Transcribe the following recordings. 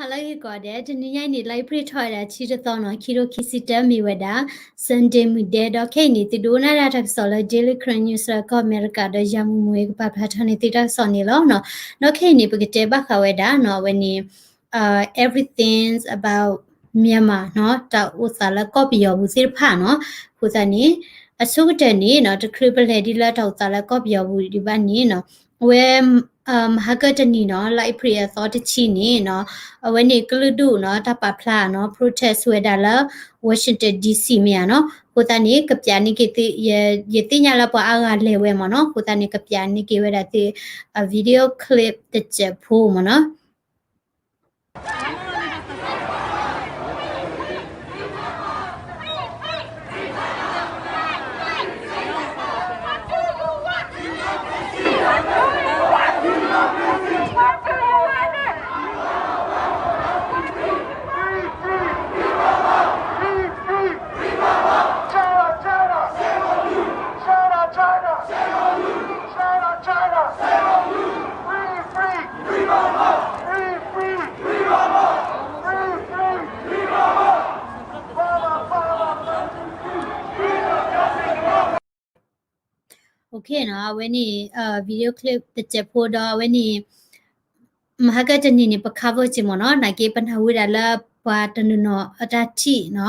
ဟါလၢအဂ့ၤကိးဂၤဒဲး, တနံၤညါအံၤန့ၣ် လါအ့ဖြ့ၣ်ထီၣ်ဝဲဒၣ် ခံတသီနီၤ, ခံထိခံဆံတၢ မ့ၢ်ဝဲဒၣ် Sunday မုၢ်ဒဲ, ဒီးခဲအံၤန့ၣ် သုဒိကနၣ်ဒၣ်တၢ်ကစီၣ်လၢ Daily Karen News လၢကီၢ်အမဲရကၤ ဒီးယၤမူမူ ကပာ်ဖျါထီၣ်န့ၢ်သုတၢ်ကစီၣ်န့ၣ်လီၤနီၤ. ဒီးခဲအံၤန့ၣ် ပကတဲဘၣ်ဃးဝဲဒၣ်နီၤ, အဝဲန့ၣ် everything about Myanmar နီၤ, တၢ်အိၣ်သးလၢကီၢ်ပယီၤပူၤသ့ၣ်တဖၣ်နီၤ. အဃိသတးန့ၣ် အဆိကတၢၢ်န့ၣ်နီၤ, တချုးပလဲၤဒ်လၢတၢ်အိၣ်သးလၢကီၢ်ပယီၤပူၤဒံးဘၣ်န့ၣ်နီၤ, အဝဲ မဟါကတနံၤနီၤ, လါအ့ဖြ့ၣ်အသီတဆံန့ၣ်နီၤ, အဝဲန့ၣ်ကလုာ်ဒူၣ်နီၤ, တၢ်ပာ်ဖျါနီၤ, protest ဝဲဒၣ်လၢ Washington D C မ့ၢ်ဧါနီၤ. အဃိသတးန့ၣ် ကပျးန့ၢ်က့ၤသု, ယသ့ၣ်ညါလၢပှၤအါဂၤလဲၤဝဲမ့ၢ်နီၤ, အဃိသတးန့ၣ် ကပျးန့ၢ်က့ၤဝဲဒၣ်သု အ video clip တစဲးဖိမ့ၢ်နီၤ. Okay နီၤ, အဝဲန့ၣ် video clip တစဲးဖိဒီး အဝဲန့ၣ် မဟါကတနံၤန့ၣ် ပ cover က့ၤမ့ၢ်နီၤ, နာ်က့ပနၢ်ဟူဝဲဒၣ်လၢပှၤတနီၤနီၤအတၢ်ထံၣ်နီၤ,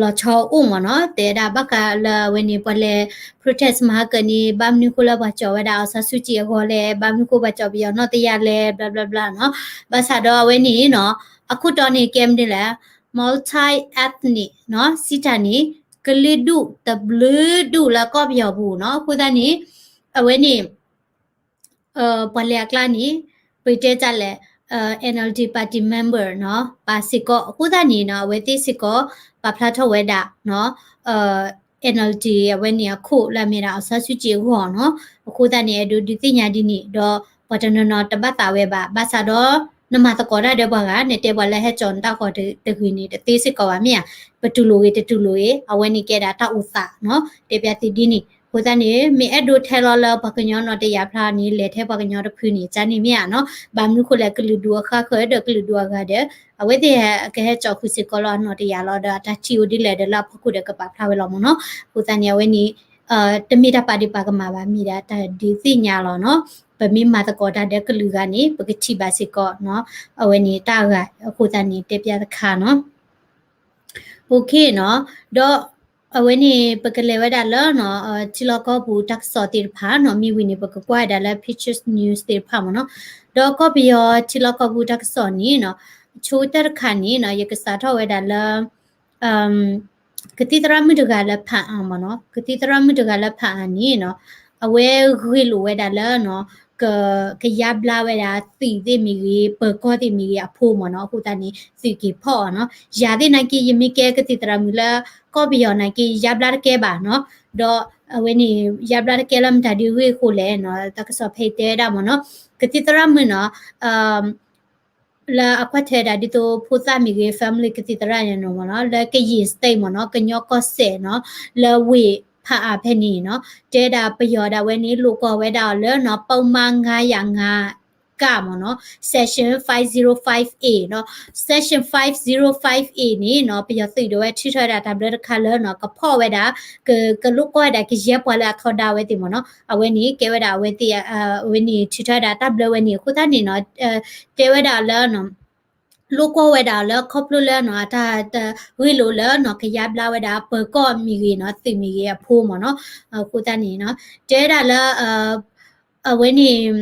လီၤဆီအိၣ်မ့ၢ်နီၤ, တဲဒၣ်ဘၣ်ဃးလၢအဝဲန့ၣ် ပှၤလဲၤ protest မဟါကန့ၣ် ဘၣ်မနုၤဃိလၢပှၤကၠီၤဝဲဒၣ် အောင်ဆန်းစုကြည် အဂီၢ်လဲၣ်, ဘၣ်မနုၤဃိပှၤကၠီၤပယီၤနီၢ်တယၢ်လဲၣ်, blah blah blah နီၤ. ဘၣ်ဆၣ်ဒီးအဝဲန့ၣ်နီၤ, အခိၣ်တီန့ၣ်ကဲမနုၤလဲၣ်, multi-ethnic နီၤ, စံးတၢ်န့ၣ် ကလုာ်ဒူၣ်တဘျုးဒူၣ်လၢကီၢ်ပယီၤပူၤနီၤ. အဃိသတးန့ၣ် အဝဲန့ၣ် ပှၤလဲၤအကျါန့ၣ် ပတဲတၢ်လဲၣ်, NLD party member နီၤ, ပာ်စ့ၢ်ကီး. အဃိသတးန့ၣ်နီၤ, အဝဲသ့ၣ်စ့ၢ်ကီး ပာ်ဖျါထီၣ်ဝဲဒၣ်နီၤ, NLD အဝဲန့ၣ်အခိၣ်လၢအမ့ၢ်ဒၣ် အောင်ဆန်းစုကြည် အဂီၢ်နီၤ. အဃိသတးန့ၣ် အဲၣ်ဒိးဒုးသ့ၣ်ညါဒ်န့ၣ်ဒီး ပှၤတနီၤနီၤတဘၣ်သးဝဲဘၣ်. ဘၣ်ဆၣ်ဒီး နမၤသကိးတၢ်ဒီးပှၤဂၤ, နတဲပှၤလၢဟဲကၠီၤနတၢ်ဂီၤတဂ့ၤန့ၣ် တသ့စ့ၢ်ကီးဘၣ်မ့ၢ်ဧါ. ပတူၢ်လိာ်ဂ့ၤ တတူၢ်လိာ်ဂ့ၤ, အဝဲန့ၣ်ကဲဒၣ်တၢ်အိၣ်သးနီၤ, တဲပျးသုဒ်န့ၣ်. အဃိသတးန့ၣ် မ့ၢ်အဲၣ်ဒိးထဲလီၤလၢပှၤကညီနီၢ်တယၢ်ဖျါန့ၣ် လဲၤထဲပှၤကညီတဖုန့ၣ် ကန့ၣ်မ့ၢ်ဧါနီၤ. ဘၣ်မနုၤဃိလဲၣ်, ကလုာ်ဒူၣ်အဃၣ်ဃၢၤဒီးကလုာ်ဒူၣ်အဂၤဒီး အဝဲသ့ၣ်ကဟဲကၠီၤဃုာ်စ့ၢ်ကီးလီၤအနီၢ်တယၢ်လီၤ. ဒီးအတၢ်ထံၣ်အိၣ်ဒ်လဲၣ်ဒီးလၢအဖီခိၣ်ဒီးကပာ်ဖျါဝဲလီၤမ့ၢ်နီၤ. အဃိသတးန့ၣ် အဝဲန့ၣ် တမ့ၢ်တၢ်ပာ်ဒ့ၣ်ပာ်ကမၣ်ဘၣ်, မ့ၢ်ဒၣ်တၢ်ဒုးသ့ၣ်ညါလီၤနီၤ. ပမ့ၢ်မၤသကိးတၢ်ဒီးကလုာ်ဂၤန့ၣ် ပကထံၣ်ဘၣ်စ့ၢ်ကီးနီၤ, အဝဲန့ၣ်တၢ်ဂၤ. အဃိသတးန့ၣ် တဲပျးတခါနီၤ. Okay နီၤ, ဒီးအဝဲန့ၣ် ပကလဲၤဝဲဒၣ်လၢနီၤ, ထံလီၢ်ကီၢ်ပူၤတၢ်ကစီၣ်သ့ၣ်တဖၣ်နီၤ, မ့ၢ်ဝံၤန့ၣ် ပကကွၢ်ဝဲဒၣ်လၢ Pictures News သ့ၣ်တဖၣ်မ့ၢ်နီၤ. ဒီးကီၢ်ပယီၤထံလီၢ်ကီၢ်ပူၤတၢ်ကစီၣ်န့ၣ်နီၤ, ဆိကတၢၢ်တခါန့ၣ်နီၤ, ယကစးထီၣ်ဝဲဒၣ်လၢ ကသံၣ်သရၣ်မုၣ်တဂၤလၢဖၣ်အၣ်မ့ၢ်နီၤ, ကသံၣ်သရၣ်မုၣ်တဂၤလၢဖၣ်အၣ်န့ၣ်နီၤ, အဝဲဂ့ၢ်လိာ်ဝဲဒၣ်လၢနီၤ, က, ကယါဘျါဝဲဒၣ်သုးသ့ၣ်မ့ၢ်ဂ့ၤ, ပၢၤကီၢ်သ့ၣ်မ့ၢ်ဂ့ၤအဖိမ့ၢ်နီၤ. အဃိသတးန့ၣ် သုးက့ၤဖီၣ်အီၤနီၤ. ယၤသ့ၣ်နာ်က့ ယမ့ၢ်ကဲကသံၣ်သရၣ်မုၣ်လၢ ကီၢ်ပယီၤနာ်က့ ယါဘျါတကဲဘၣ်နီၤ. ဒီးအဝဲန့ၣ် ယါဘျါတကဲလၢမတၤဒ်အဂ့ၢ်အဃိလဲၣ်နီၤ, တၢ်ကစီၣ်ဖဲအံၤတဲဝဲဒၣ်မ့ၢ်နီၤ, ကသံၣ်သရၣ်မုၣ်နီၤ လၢအကွၢ်ထွဲဒၣ်ဒ်သိးဖိသၣ်မ့ၢ်ဂ့ၤ family ကသံၣ်သရၣ်န့ၣ်မ့ၢ်နီၤ, လၢကယ့ၣ် state မ့ၢ်နီၤ, ကညီကီၢ်စဲၣ်နီၤ, လၢဝ့ၢ်ဖၣ်အၣ်ဖဲန့ၣ်နီၤ, တဲဒၣ်ပယီၤဒၣ်ဝဲန့ၣ် လိာ်ကွီၢ်ဝဲဒၣ်အီၤလၢနီၤ, ပုဒ်မ ငါးရာငါး က မ့ၢ်နီၤ, section five zero five A နီၤ, section five zero five A န့ၣ်နီၤ, ပယီၤသုးဒၣ်ဝဲထုးထီၣ်ဝဲဒၣ်တၢ်ဘျၢတခါလၢနီၤ, ကဖီၣ်ဝဲဒၣ်, က, ကလိာ်ကွီၢ်ဝဲဒၣ် ကယဲၢ်ပှၤလၢအထီဒါဝဲသ့ၣ်မ့ၢ်နီၤ. အဝဲန့ၣ် ကဲဝဲဒၣ်အဝဲသ့ၣ်, အဝဲန့ၣ်ထုးထီၣ်ဝဲဒၣ်တၢ်ဘျၢဝဲန့ၣ် အဃိသတးန့ၣ်နီၤ, တဲဝဲဒၣ်လၢ လိာ်ကွီၢ်ဝဲဒၣ်လၢခီဖျိလၢနီၤ, တၢ်ဂ့ၢ်လိာ်လၢနီၤ, ကယါဘျါဝဲဒၣ်ပၢၤကီၢ်မ့ၢ်ဂ့ၤနီၤ, သုးမ့ၢ်ဂ့ၤအဖိမ့ၢ်နီၤ. အဃိသတးန့ၣ်နီၤ, တဲဝဲဒၣ်လၢ အဝဲန့ၣ်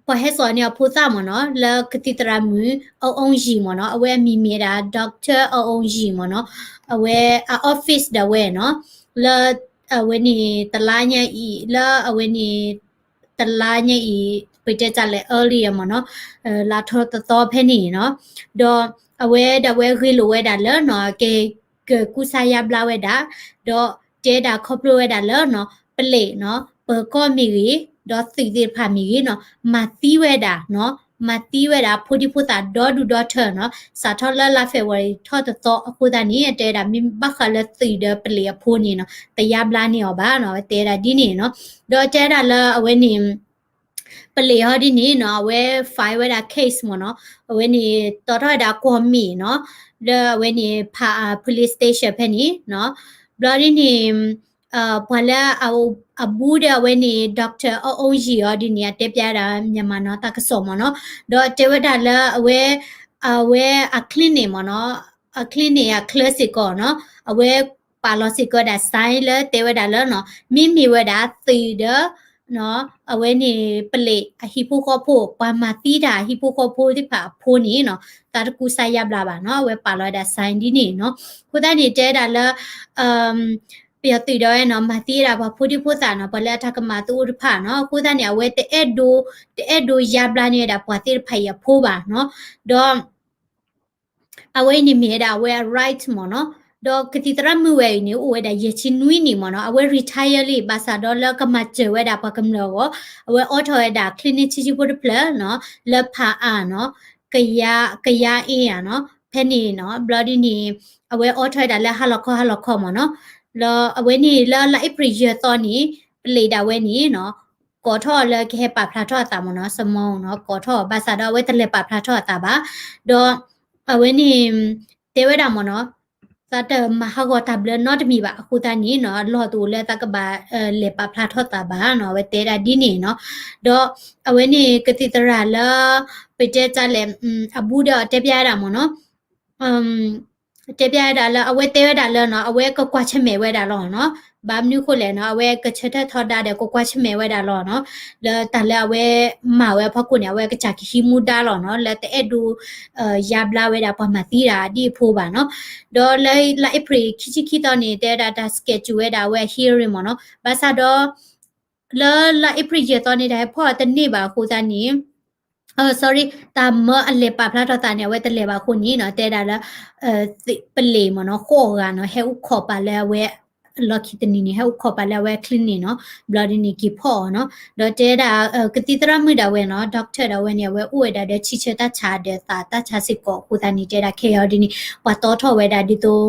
ပှၤဟဲစိာ်န့ၢ်အဖိသၣ်မ့ၢ်နီၤ, လၢကသံၣ်သရၣ်မုၣ် အအူယံၤမ့ၢ်နီၤ, အဝဲအမံၤမ့ၢ်ဒၣ် Doctor အအူယံၤမ့ၢ်နီၤ, အဝဲအ office ဒၣ်ဝဲနီၤ, လၢအဝဲန့ၣ်တလါညါအံၤ, လၢအဝဲန့ၣ် တလါညါအံၤ ပတဲတၢ်လဲၣ် earlier မ့ၢ်နီၤ, လါထီၣ်တသီဖဲန့ၣ်နီၤ, ဒီးအဝဲဒၣ်ဝဲဂ့ၢ်လိာ်ဝဲဒၣ်လၢနီၤ, က, ကကူစါယါဘျါဝဲဒၣ်, ဒီးတဲဒၣ်ခီဖျိဝဲဒၣ်လၢနီၤ, ပလံးနီၤ, ပၢၤကီၢ်မ့ၢ်ဂ့ၤ, ဒီးသုးသ့ၣ်တဖၣ်မ့ၢ်ဂ့ၤနီၤ, မၤသံဝဲဒၣ်နီၤ, မၤသံဝဲဒၣ်ဖိဒံဖိသၣ်ဒီဒူၣ်ဒီထၢနီၤ, စးထီၣ်လၢလါ February ထီၣ်တသီအဃိသတးန့ၣ် တဲဝဲဒၣ်မ့ၢ်ဘၣ်ဃးလၢသုးဒီးပလံးအဖိန့ၣ်နီၤ, တယါဘျါန့ၢ်အီၤဘၣ်နီၤ, တဲဝဲဒၣ်ဒ်န့ၣ်နီၤ, ဒီးတဲဝဲဒၣ်လၢအဝဲန့ၣ် ပလံးဟီဒ်န့ၣ်နီၤ အဝဲ file ဝဲဒၣ် case မ့ၢ်နီၤ, အဝဲန့ၣ် တီထီၣ်ဝဲဒၣ်ကွီၢ်မ့ၣ်နီၤ, လၢအဝဲန့ၣ် ဖးအါ police station ဖဲန့ၣ်နီၤ, ဘျီဒ်န့ၣ် ပှၤလၢအဘူးဒီးအဝဲန့ၣ် doctor အအီယံၤအီၤဒ်န့ၣ် အတဲပျဲဒၣ် မြန်မာ နီၤ တၢ်ကစီၣ်မ့ၢ်နီၤ, ဒီးတဲဝဲဒၣ်လၢအဝဲ အဝဲအ clinic မ့ၢ်နီၤ, အ clinic အချၢစ့ၢ်ကီးနီၤ, အဝဲပာ်လီၤစ့ၢ်ကီးဒၣ် sign လၢတဲဝဲဒၣ်လၢနီၤ မ့မ့ၢ်ဝဲဒၣ်သုးဒီး အဝဲန့ၣ်ပလံးအဟံၣ်ဖိဃီဖိ ပှၤမၤသံတၢ်အဟံၣ်ဖိဃီဖိသ့ၣ်တဖၣ်အဖိန့ၣ်နီၤ သးတကူစါယါဘျါဘၣ်နီၤ, အဝဲပာ်လီၤဝဲဒၣ် sign ဒ်န့ၣ်နီၤ, အဃိသတးန့ၣ် တဲဝဲဒၣ်လၢ ပယီၤသုးဒၣ်ဝဲနီၤ မၤသံဝဲဒၣ်ပှၤဖိဒံဖိသၣ်နီၤ, ပှၤလၢအတၢ်ကမၣ်သအိၣ်တဖၣ်နီၤ, အဃိသတးန့ၣ် အဝဲတအဲၣ်ဒိး တအဲၣ်ဒိးယါဘျါန့ၢ်ဝဲဒၣ်ပှၤသ့ၣ်တဖၣ်အံၤအဖိဘၣ်နီၤ, ဒီး အဝဲအံၤန့ၣ်မ့ၢ်ဝဲဒၣ်အဝဲအ right မ့ၢ်နီၤ, ဒီးကသံၣ်သရၣ်မုၣ်ဝဲအံၤန့ၣ် အိၣ်ဝဲဒၣ်ယဲၢ်ဆံနွံနံၣ်မ့ၢ်နီၤ, အဝဲ retire လံ ဘၣ်ဆၣ်ဒီးလၢကမၤစၢၤဝဲဒၣ်ပှၤကမျၢၢ်အဂီၢ်, အဝဲအိးထီၣ်ဝဲဒၣ် clinic ဆံးဆံးဖိတဖျၢၣ်နီၤ, လၢဖးအါနီၤ, ကယါ ကယါအ့ၣ်ဧါနီၤ, ဖဲန့ၣ်နီၤ, ဘျီဒ်န့ၣ် အဝဲအိးထီၣ်ဝဲဒၣ်လၢဟါလီၤခီဟါလီၤခီမ့ၢ်နီၤ, လၢအဝဲန့ၣ်လၢလါအ့ဖြ့ၣ်ယဲၢ်သီန့ၣ် ပလံးဒၣ်ဝဲန့ၣ်နီၤ ကိးထီၣ်အီၤလၢကဟဲပာ်ဖျါထီၣ်အသးမ့ၢ်နီၤ, စမီနီၤ ကိးထီၣ်အီၤ ဘၣ်ဆၣ်ဒီးအဝဲတလဲၤပာ်ဖျါထီၣ်အသးဘၣ်, ဒီးအဝဲန့ၣ် တဲဝဲဒၣ်မ့ၢ်နီၤ, သးတမၤဟးဂီၤတၢ်ဘျၢနီတမံၤဘၣ် အဃိသတးန့ၣ်နီၤ အလီၢ်တအိၣ်လၢသးကဘၣ် လဲၤပာ်ဖျါထီၣ်သးဘၣ်နီၤ, အဝဲတဲဒၣ်ဒ်န့ၣ်နီၤ, ဒီးအဝဲန့ၣ်ကသံၣ်သရၣ်လၢ ပတဲတၢ်လဲၣ် အဘူးဒီးအတဲပျဲဒၣ်မ့ၢ်နီၤ တဲပျဲဝဲဒၣ်လၢ အဝဲတဲဝဲဒၣ်လၢနီၤ အဝဲကကွၢ်ဆၢၣ်မဲာ်ဝဲဒၣ်လီၤနီၤ, ဘၣ်မနုၤဃိလဲၣ်နီၤ အဝဲကဆၢထၢၣ်ထီဒါဒီးကကွၢ်ဆၢၣ်မဲာ်ဝဲဒၣ်လီၤနီၤ, လၢတၢ်လၢအဝဲမၤဝဲအဖီခိၣ်န့ၣ် အဝဲကစၢ်ကဟံးမူဒါလီၤနီၤ, လၢတအဲၣ်ဒိး ယါဘျါဝဲဒၣ်ပှၤမၤသံတၢ်ဒ်အဖိဘၣ်နီၤ, ဒီးလၢလါအ့ဖြ့ၣ်ခံဆံခံသီန့ၣ် တဲဝဲဒၣ်တၢ် schedule ဝဲဒၣ်အဝဲ hearing မ့ၢ်နီၤ, ဘၣ်ဆၣ်ဒီး လၢလါအ့ဖြ့ၣ်ယဲၢ်သီန့ၣ် တၢ်ဟဲဖီၣ်အီၤတန့ၢ်ဘၣ်အဃိသတးန့ၣ် sorry တၢ်မၢအလဲၤပာ်ဖျါထီၣ်သးန့ၣ် အဝဲတလဲၤဘၣ်အဃိန့ၣ်နီၤ တဲဒၣ်လၢ ပလံးမ့ၢ်နီၤ ဃိးဂၤနီၤ ဟဲအိၣ်ခိးပာ်လၢအဝဲ လီၢ်ခံတနံၤန့ၣ် ဟဲအိၣ်ခိးပာ်လၢအဝဲ clinic နီၤ, ဘျီဒ်န့ၣ်က့ၤဖီၣ်အီၤနီၤ, ဒီးတဲဒၣ် ကသံၣ်သရၣ်မုၣ်ဒၣ်ဝဲနီၤ doctor ဒၣ်ဝဲန့ၣ် အဝဲအိၣ်ဝဲဒၣ်ဒီးထံဆၢတၢ်ဆါဒီးသးတၢ်ဆါစ့ၢ်ကီး အဃိသတးန့ၣ် တဲဒၣ်ခဲအံၤဒ်န့ၣ် ပှၤတီထီၣ်ဝဲဒၣ်ဒ်သိး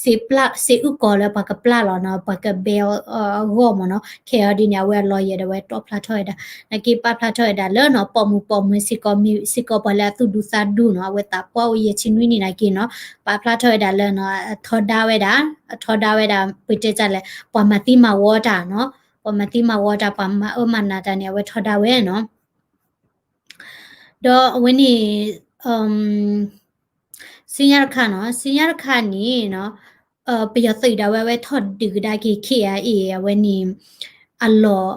စ့ပျၢ် စ့အုၣ်ကီၤလၢပှၤကပျၢ်လီၤနီၤ ပှၤကဘဲအဂီၢ်မ့ၢ်နီၤ, ခဲအံၤဒ်န့ၣ် အဝဲအ lawyer ဒၣ်ဝဲတီဖျါထီၣ်ဝဲဒၣ် နာ်က့ပာ်ဖျါထီၣ်ဝဲဒၣ်လၢနီၤ ပိာ်မုၣ်ပိာ်မုၣ်စ့ၢ်ကီး မ့ၢ်စ့ၢ်ကီးပှၤလၢအသူၣ်ဒူသးဒူနီၤ အဝဲသးပှၢ်အိၣ်ယဲၢ်ဆံနွံနံၣ်နာ်က့နီၤ, ပာ်ဖျါထီၣ်ဝဲဒၣ်လၢနီၤ အထီဒါဝဲဒၣ် အထီဒါဝဲဒၣ် ပတဲတၢ်လဲၣ် ပှၤမၤသံမၤဝီတၢ်နီၤ, ပှၤမၤသံမၤဝီတၢ် ပှၤမၤအၢမၤနးတၢ်န့ၣ် အဝဲထီဒါဝဲနီၤ ဒီးအဝဲန့ၣ် စံညါတခါနီၤ စံညါတခါန့ၣ်နီၤ ပယီၤသုးဒၣ်ဝဲ အဝဲထီၣ်ဒုးကဒါက့ၤ K I A အဝဲန့ၣ် အလီၢ်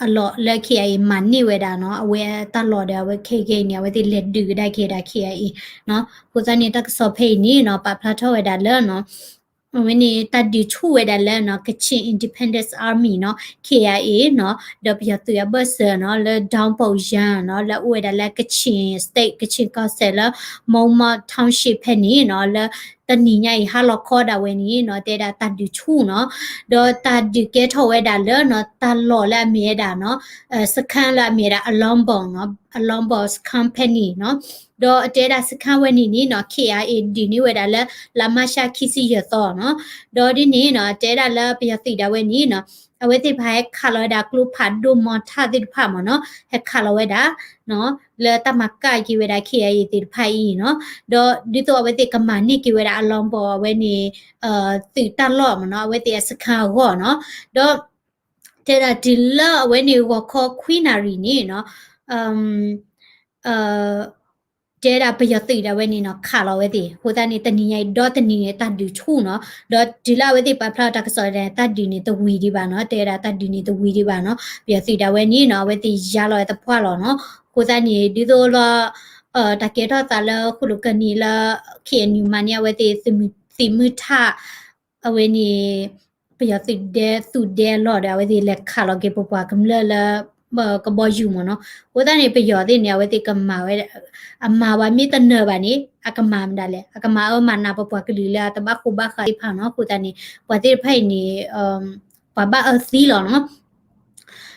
အလီၢ်လၢ K I A မၤန့ၢ်ဝဲဒၣ်နီၤ အဝဲတၢ်လီၢ်ဒီးအဝဲခဲကဲအံၤန့ၣ် အဝဲသ့ၣ်လဲၤဒုးကဒါက့ၤဒၣ် K I A နီၤ, အဃိသတးန့ၣ် တၢ်ကစီၣ်ဖဲအံၤန့ၣ်နီၤ ပာ်ဖျါထီၣ်ဝဲဒၣ်လၢနီၤ အဝဲန့ၣ် တၢ်ဒုးဆူၣ်ဝဲဒၣ်လၢနီၤ Kachin Independence Army နီၤ K I A နီၤ ဒီးပယီၤသုးအဘၢၣ်စၢၤနီၤ လၢ Dongpuk Yan နီၤ လၢအအိၣ်ဝဲဒၣ်လၢ Kachin State Kachin Council လၢ Mongmok Township ဖဲန့ၣ်နီၤ လၢတနံၤညါအံၤ ဟါလီၤခီဒၣ်ဝဲန့ၣ်နီၤ တဲဒၣ်တၢ်ဒုးဆူၣ်နီၤ ဒီးတၢ်ဒုးကဲထီၣ်ဝဲဒၣ်လၢနီၤ တၢ်လီၢ်လၢအမ့ၢ်ဝဲဒၣ်နီၤ စခန်းလၢအမ့ၢ်ဝဲဒၣ် Alambong နီၤ Alambong စခန်းဖဲန့ၣ်နီၤ ဒီးအတဲဒၣ်စခန်းဝဲန့ၣ်န့ၣ်နီၤ K I A ဒုးန့ၢ်ဝဲဒၣ်လၢ လါမၤရှး ခံဆံယဲၢ်သီနီၤ, ဒီးဒ်န့ၣ်နီၤ တဲဒၣ်လၢပယီၤသုးဒၣ်ဝဲန့ၣ်နီၤ အဝဲသ့ၣ်တဖၣ်ဟဲခးလီၤဝဲဒၣ်ကျိဖးဒိၣ်မီၤထၣ်သ့ၣ်တဖၣ်မ့ၢ်နီၤ ဟဲခးလီၤဝဲဒၣ် လၢတၢ်မၤကၣ်က့ၤဝဲဒၣ် K I A သ့ၣ်တဖၣ်အံၤနီၤ, ဒီးဒ်သိးအဝဲသ့ၣ်ကမၤန့ၢ်က့ၤဝဲဒၣ် Alambong အဝဲန့ၣ် သုးတၢ်လီၢ်မ့ၢ်နီၤ အဝဲသ့ၣ်အစခန်းအဂီၢ်နီၤ, ဒီး တဲဒၣ်တုၤလၢအဝဲန့ၣ် ဂီၤခီခွံနၣ်ရံၣ်န့ၣ်နီၤ တဲဒၣ်ပယီၤသုးဒၣ်ဝဲန့ၣ်နီၤ ခးလီၤဝဲသ့ၣ် အဃိသတးန့ၣ် တနံၤညါအံၤ ဒီတနံၤန့ၣ် တၢ်ဒုးဆူၣ်နီၤ, ဒီးတုၤလၢအဝဲသ့ၣ်ပာ်ဖျါတၢ်ကစီၣ်ဒၣ် တၢ်ဒုးန့ၣ်တဝံၤဒံးဘၣ်နီၤ, တဲဒၣ်တၢ်ဒုးန့ၣ်တဝံၤဒံးဘၣ်နီၤ, ပယီၤသုးဒၣ်ဝဲန့ၣ်နီၤ အဝဲသ့ၣ်ယါလီၤဝဲသပှၢ်လီၤနီၤ, အဃိသတးန့ၣ် ဒ်သိးလၢ တၢ်ကဲထီၣ်သးလၢဃိၣ်လိာ်ကၢနံၤလၢ K N U မၤန့ၢ် အဝဲသ့ၣ်သုးမုၢ်သံၣ်မုၢ်ထၣ် အဝဲန့ၣ် ပယီၤသုးဒဲသူၣ်ဒဲလီၢ်ဒီး အဝဲသ့ၣ်လဲၤခးလီၤက့ၤပပှၤကမျၢၢ်လၢ ကဘီယူၤမ့ၢ်နီၤ, အဃိသတးန့ၣ် ပယီၤသ့ၣ်န့ၣ် အဝဲသ့ၣ်ကမၤဝဲ အမၤဝဲမ့ၢ်တနၢၤဘၣ်န့ၣ် အကမၤမတၤလဲၣ် အကမၤအၢမၤနးပပှၤကလုာ်လၢအတဘၣ်ဃိဘၣ်ဃးသ့ၣ်တဖၣ်နီၤ, အဃိသတးန့ၣ် ပှၤသ့ၣ်တဖၣ်အံၤန့ၣ် ပှၤဘၣ်အၢသံလီၤ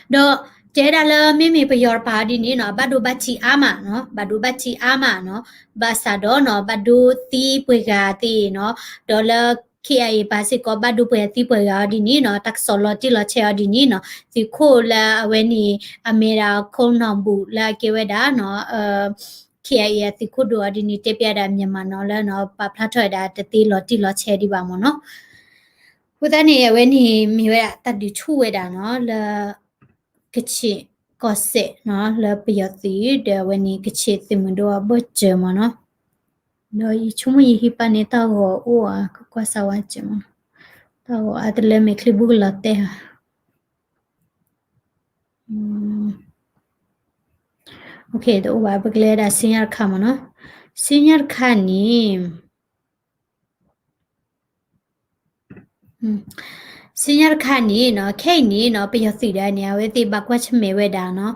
နီၤ. ဒီးတဲဒၣ်လၢမ့မ့ၢ်ပယီၤတပၤဒ်န့ၣ်နီၤ ဘၣ်ဒိဘၣ်ထံးအါမးနီၤ, ဘၣ်ဒိဘၣ်ထံးအါမးနီၤ, ဘၣ်ဆၣ်ဒီးနီၤ ဘၣ်ဒိသံပှဲၤဂၤသ့ၣ်နီၤ, ဒီးလၢ K I A ပာ်စ့ၢ်ကီးဘၣ်ဒိပှဲၤသံပှဲၤဂၤအီၤဒ်န့ၣ်နီၤ, တၢ်ကစီၣ်လီၤတံၢ်လီၤဆဲးအီၤဒ်န့ၣ်နီၤ, သုးခိၣ်လၢအဝဲန့ၣ် အမ့ၢ်ဒၣ် ခိၣ်နီၢ်ဘူၣ် လၢအကဲဝဲဒၣ်နီၤ K I A အသုးခိၣ်ဒိၣ်အီၤဒ်န့ၣ် တဲပျဲဒၣ် Myanmar Now လၢနီၤ ပာ်ဖျါထီၣ်ဝဲဒၣ်တသ့လီၤတံၢ်လီၤဆဲးဒံးဘၣ်မ့ၢ်နီၤ. အဃိသတးန့ၣ် အဝဲန့ၣ်မ့ၢ်ဝဲဒၣ်တၢ်ဒုးဆူၣ်ဝဲဒၣ်နီၤ လၢ ကချ့ၣ်ကီၢ်စဲၣ်နီၤ လၢပယီၤသုး ဒီးအဝဲန့ၣ် ကချ့ၣ်သုးမုၢ်ဒိၣ်အဘၢၣ်စၢၤမ့ၢ်နီၤ. ဒီးယဆိကမိၣ်ယဟံးပၢ်န့ၣ်တၢ်ဂီၤအိၣ်ဧါ ကကွၢ်စၢ်ဝါစၢၤမ့ၢ်နီၤ. တၢ်ဂီၤအါတလၢမဲာ်ချံဘူကလီၤတဲာ်ဧါ. တအိၣ်ဘၣ် ပကလဲၤဒၣ်ဆူညါတခါမ့ၢ်နီၤ. ဆူညါတခါန့ၣ် ဆူညါတခါန့ၣ်နီၤ ခဲအံၤန့ၣ်နီၤ ပယီၤသုးဒၣ်န့ၣ် အဝဲသ့ၣ်ဘၣ်ကွၢ်ဆၢၣ်မဲာ်ဝဲဒၣ်နီၤ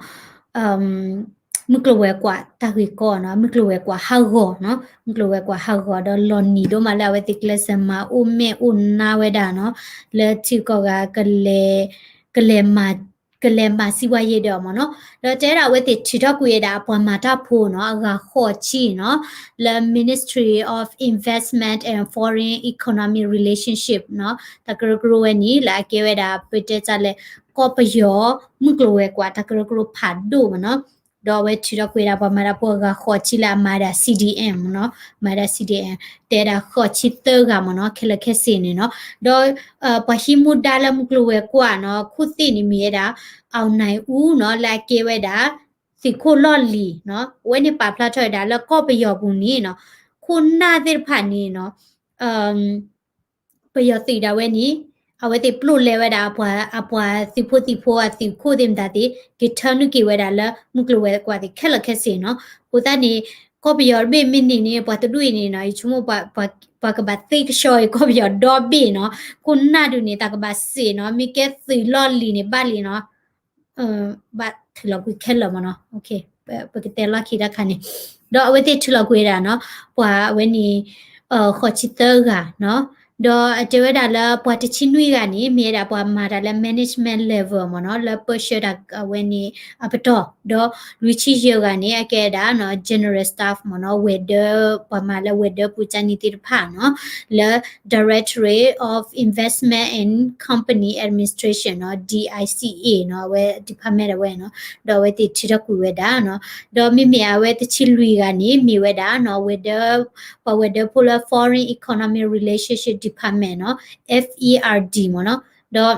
မုၢ်ကျိၤဝဲၤကွာ်တၢ်ဂ့ၢ်ကီနီၤ, မုၢ်ကျိၤဝဲၤကွာ်ဟးဂီၤနီၤ, မုၢ်ကျိၤဝဲၤကွာ်ဟးဂီၤဒီးလီၤနံၤဒိၣ်မးလၢအဝဲသ့ၣ် ကျဲးစၢးမၤအိၣ်မဲာ်အိၣ်နါဝဲဒၣ်နီၤ, လၢထံကီၢ်ဂၤ ကလဲၤ ကလဲၤမၤ ကလဲၤမၤစံးဝါယဲၢ်ဒီးမ့ၢ်နီၤ, ဒီးတဲဒၣ်အဝဲသ့ၣ်ထုးထီၣ်ကွံာ်ဝဲဒၣ်အပှၤမၤတၢ်ဖိနီၤ အဂၤဃိးဆံနီၤ, လၢ Ministry of Investment and Foreign Economic Relationship နီၤ, တၢ်ကရၢကရိဝဲန့ၣ် လၢအကဲဝဲဒၣ် ပတဲတၢ်လဲၣ် ကီၢ်ပယီၤ မုၢ်ကျိၤဝဲၤကွာ် တၢ်ကရၢကရိဖးဒိၣ်မ့ၢ်နီၤ, ဒီးအဝဲထုးထီၣ်ကွံာ်ဝဲဒၣ်ပှၤမၤတၢ်ဖိအဂၤဃိးဆံလၢအမၤဒၣ် C D M မ့ၢ်နီၤ, မၤဒၣ် C D M တဲဒၣ်ဃိးဆံသၢဂၤမ့ၢ်နီၤ, ခဲလၢာ်ခဲဆ့န့ၣ်နီၤ, ဒီး ပှၤဟံးမူဒါလၢမုၢ်ကျိၤဝဲၤကွာ်နီၤ ခိၣ်သ့ၣ်န့ၣ်မ့ၢ်ဝဲဒၣ် အောင်နိုင်ဦးနီၤ လၢအကဲဝဲဒၣ် သုးခိၣ်လီၢ်လံၤနီၤ, အဝဲန့ၣ်ပာ်ဖျါထီၣ်ဝဲဒၣ်လၢကီၢ်ပယီၤပူၤန့ၣ်နီၤ, ခိၣ်နၢ်သ့ၣ်တဖၣ်န့ၣ်နီၤ ပယီၤသုးဒၣ်ဝဲန့ၣ် အဝဲသ့ၣ်ပျိာ်လဲဝဲဒၣ် အပှၤသုးဖိသံၣ်ဖိအသုးခိၣ်သ့ၣ်မတၤသ့ၣ် က့ၤထၢနုာ်က့ၤဝဲဒၣ်လၢမုၢ်ကျိၤဝဲၤကွာ်သ့ၣ်ခဲလၢာ်ခဲဆ့နီၤ, အဃိသတးန့ၣ် ကီၢ်ပယီၤတဘ့ၣ်မ့ၢ်န့ၢ်န့ၣ် ပှၤတဒူၣ်အံၤန့ၣ်နီၤ ယဆိကမိၣ် ပှၤကဘၣ်သ့ကဆှီအံၤကီၢ်ပယီၤဒီဘ့ၣ်နီၤ, ခိၣ်နၢ်ဒုးန့ၣ် တၢ်ကဘၣ်စ့ၣ်နီၤ, မ့ၢ်ကဲသုးလီၢ်လံၤန့ၣ်ဘၣ်လံနီၤ ဘၣ်ထုးလီၤကွံာ်ခဲလၢာ်မ့ၢ်နီၤ, ပကတဲလီၢ်ခံတခါန့ၣ်, ဒီးအဝဲသ့ၣ်ထုးလီၤကွံာ်ဝဲဒၣ်နီၤ, ပှၤအဝဲန့ၣ် ဃိးဆံသၢဂၤနီၤ, ဒီးအတဲဝဲဒၣ်လၢပှၤတဆံနွံဂၤန့ၣ် မ့ၢ်ဝဲဒၣ်ပှၤမၤတၢ်လၢ management level မ့ၢ်နီၤ, လၢပၢဆှၢတၢ်အဝဲန့ၣ်အပတီၢ်, ဒီးလွံၢ်ဆံယဲၢ်ဂၤန့ၣ် အကဲဒၣ်နီၤ general staff မ့ၢ်နီၤ, ဝဲၤဒၢ ပှၤမၤလၢဝဲၤဒၢပူၤကၠၢနံၤသ့ၣ်တဖၣ်နီၤ, လၢ Directorate of Investment and Company Administration နီၤ, D I C A နီၤ, အဝဲ department အဝဲနီၤ, ဒီးအဝဲသ့ၣ်ထုးထီၣ်ကွံာ်ဝဲဒၣ်နီၤ, ဒီးမ့မ့ၢ်အဝဲတဆံလွံၢ်ဂၤန့ၣ် မ့ၢ်ဝဲဒၣ်နီၤ ဝဲၤဒၢ ပှၤဝဲၤဒၢဖိလၢ Foreign Economic Relationship Department နီၤ, F E R D မ့ၢ်နီၤ, ဒီး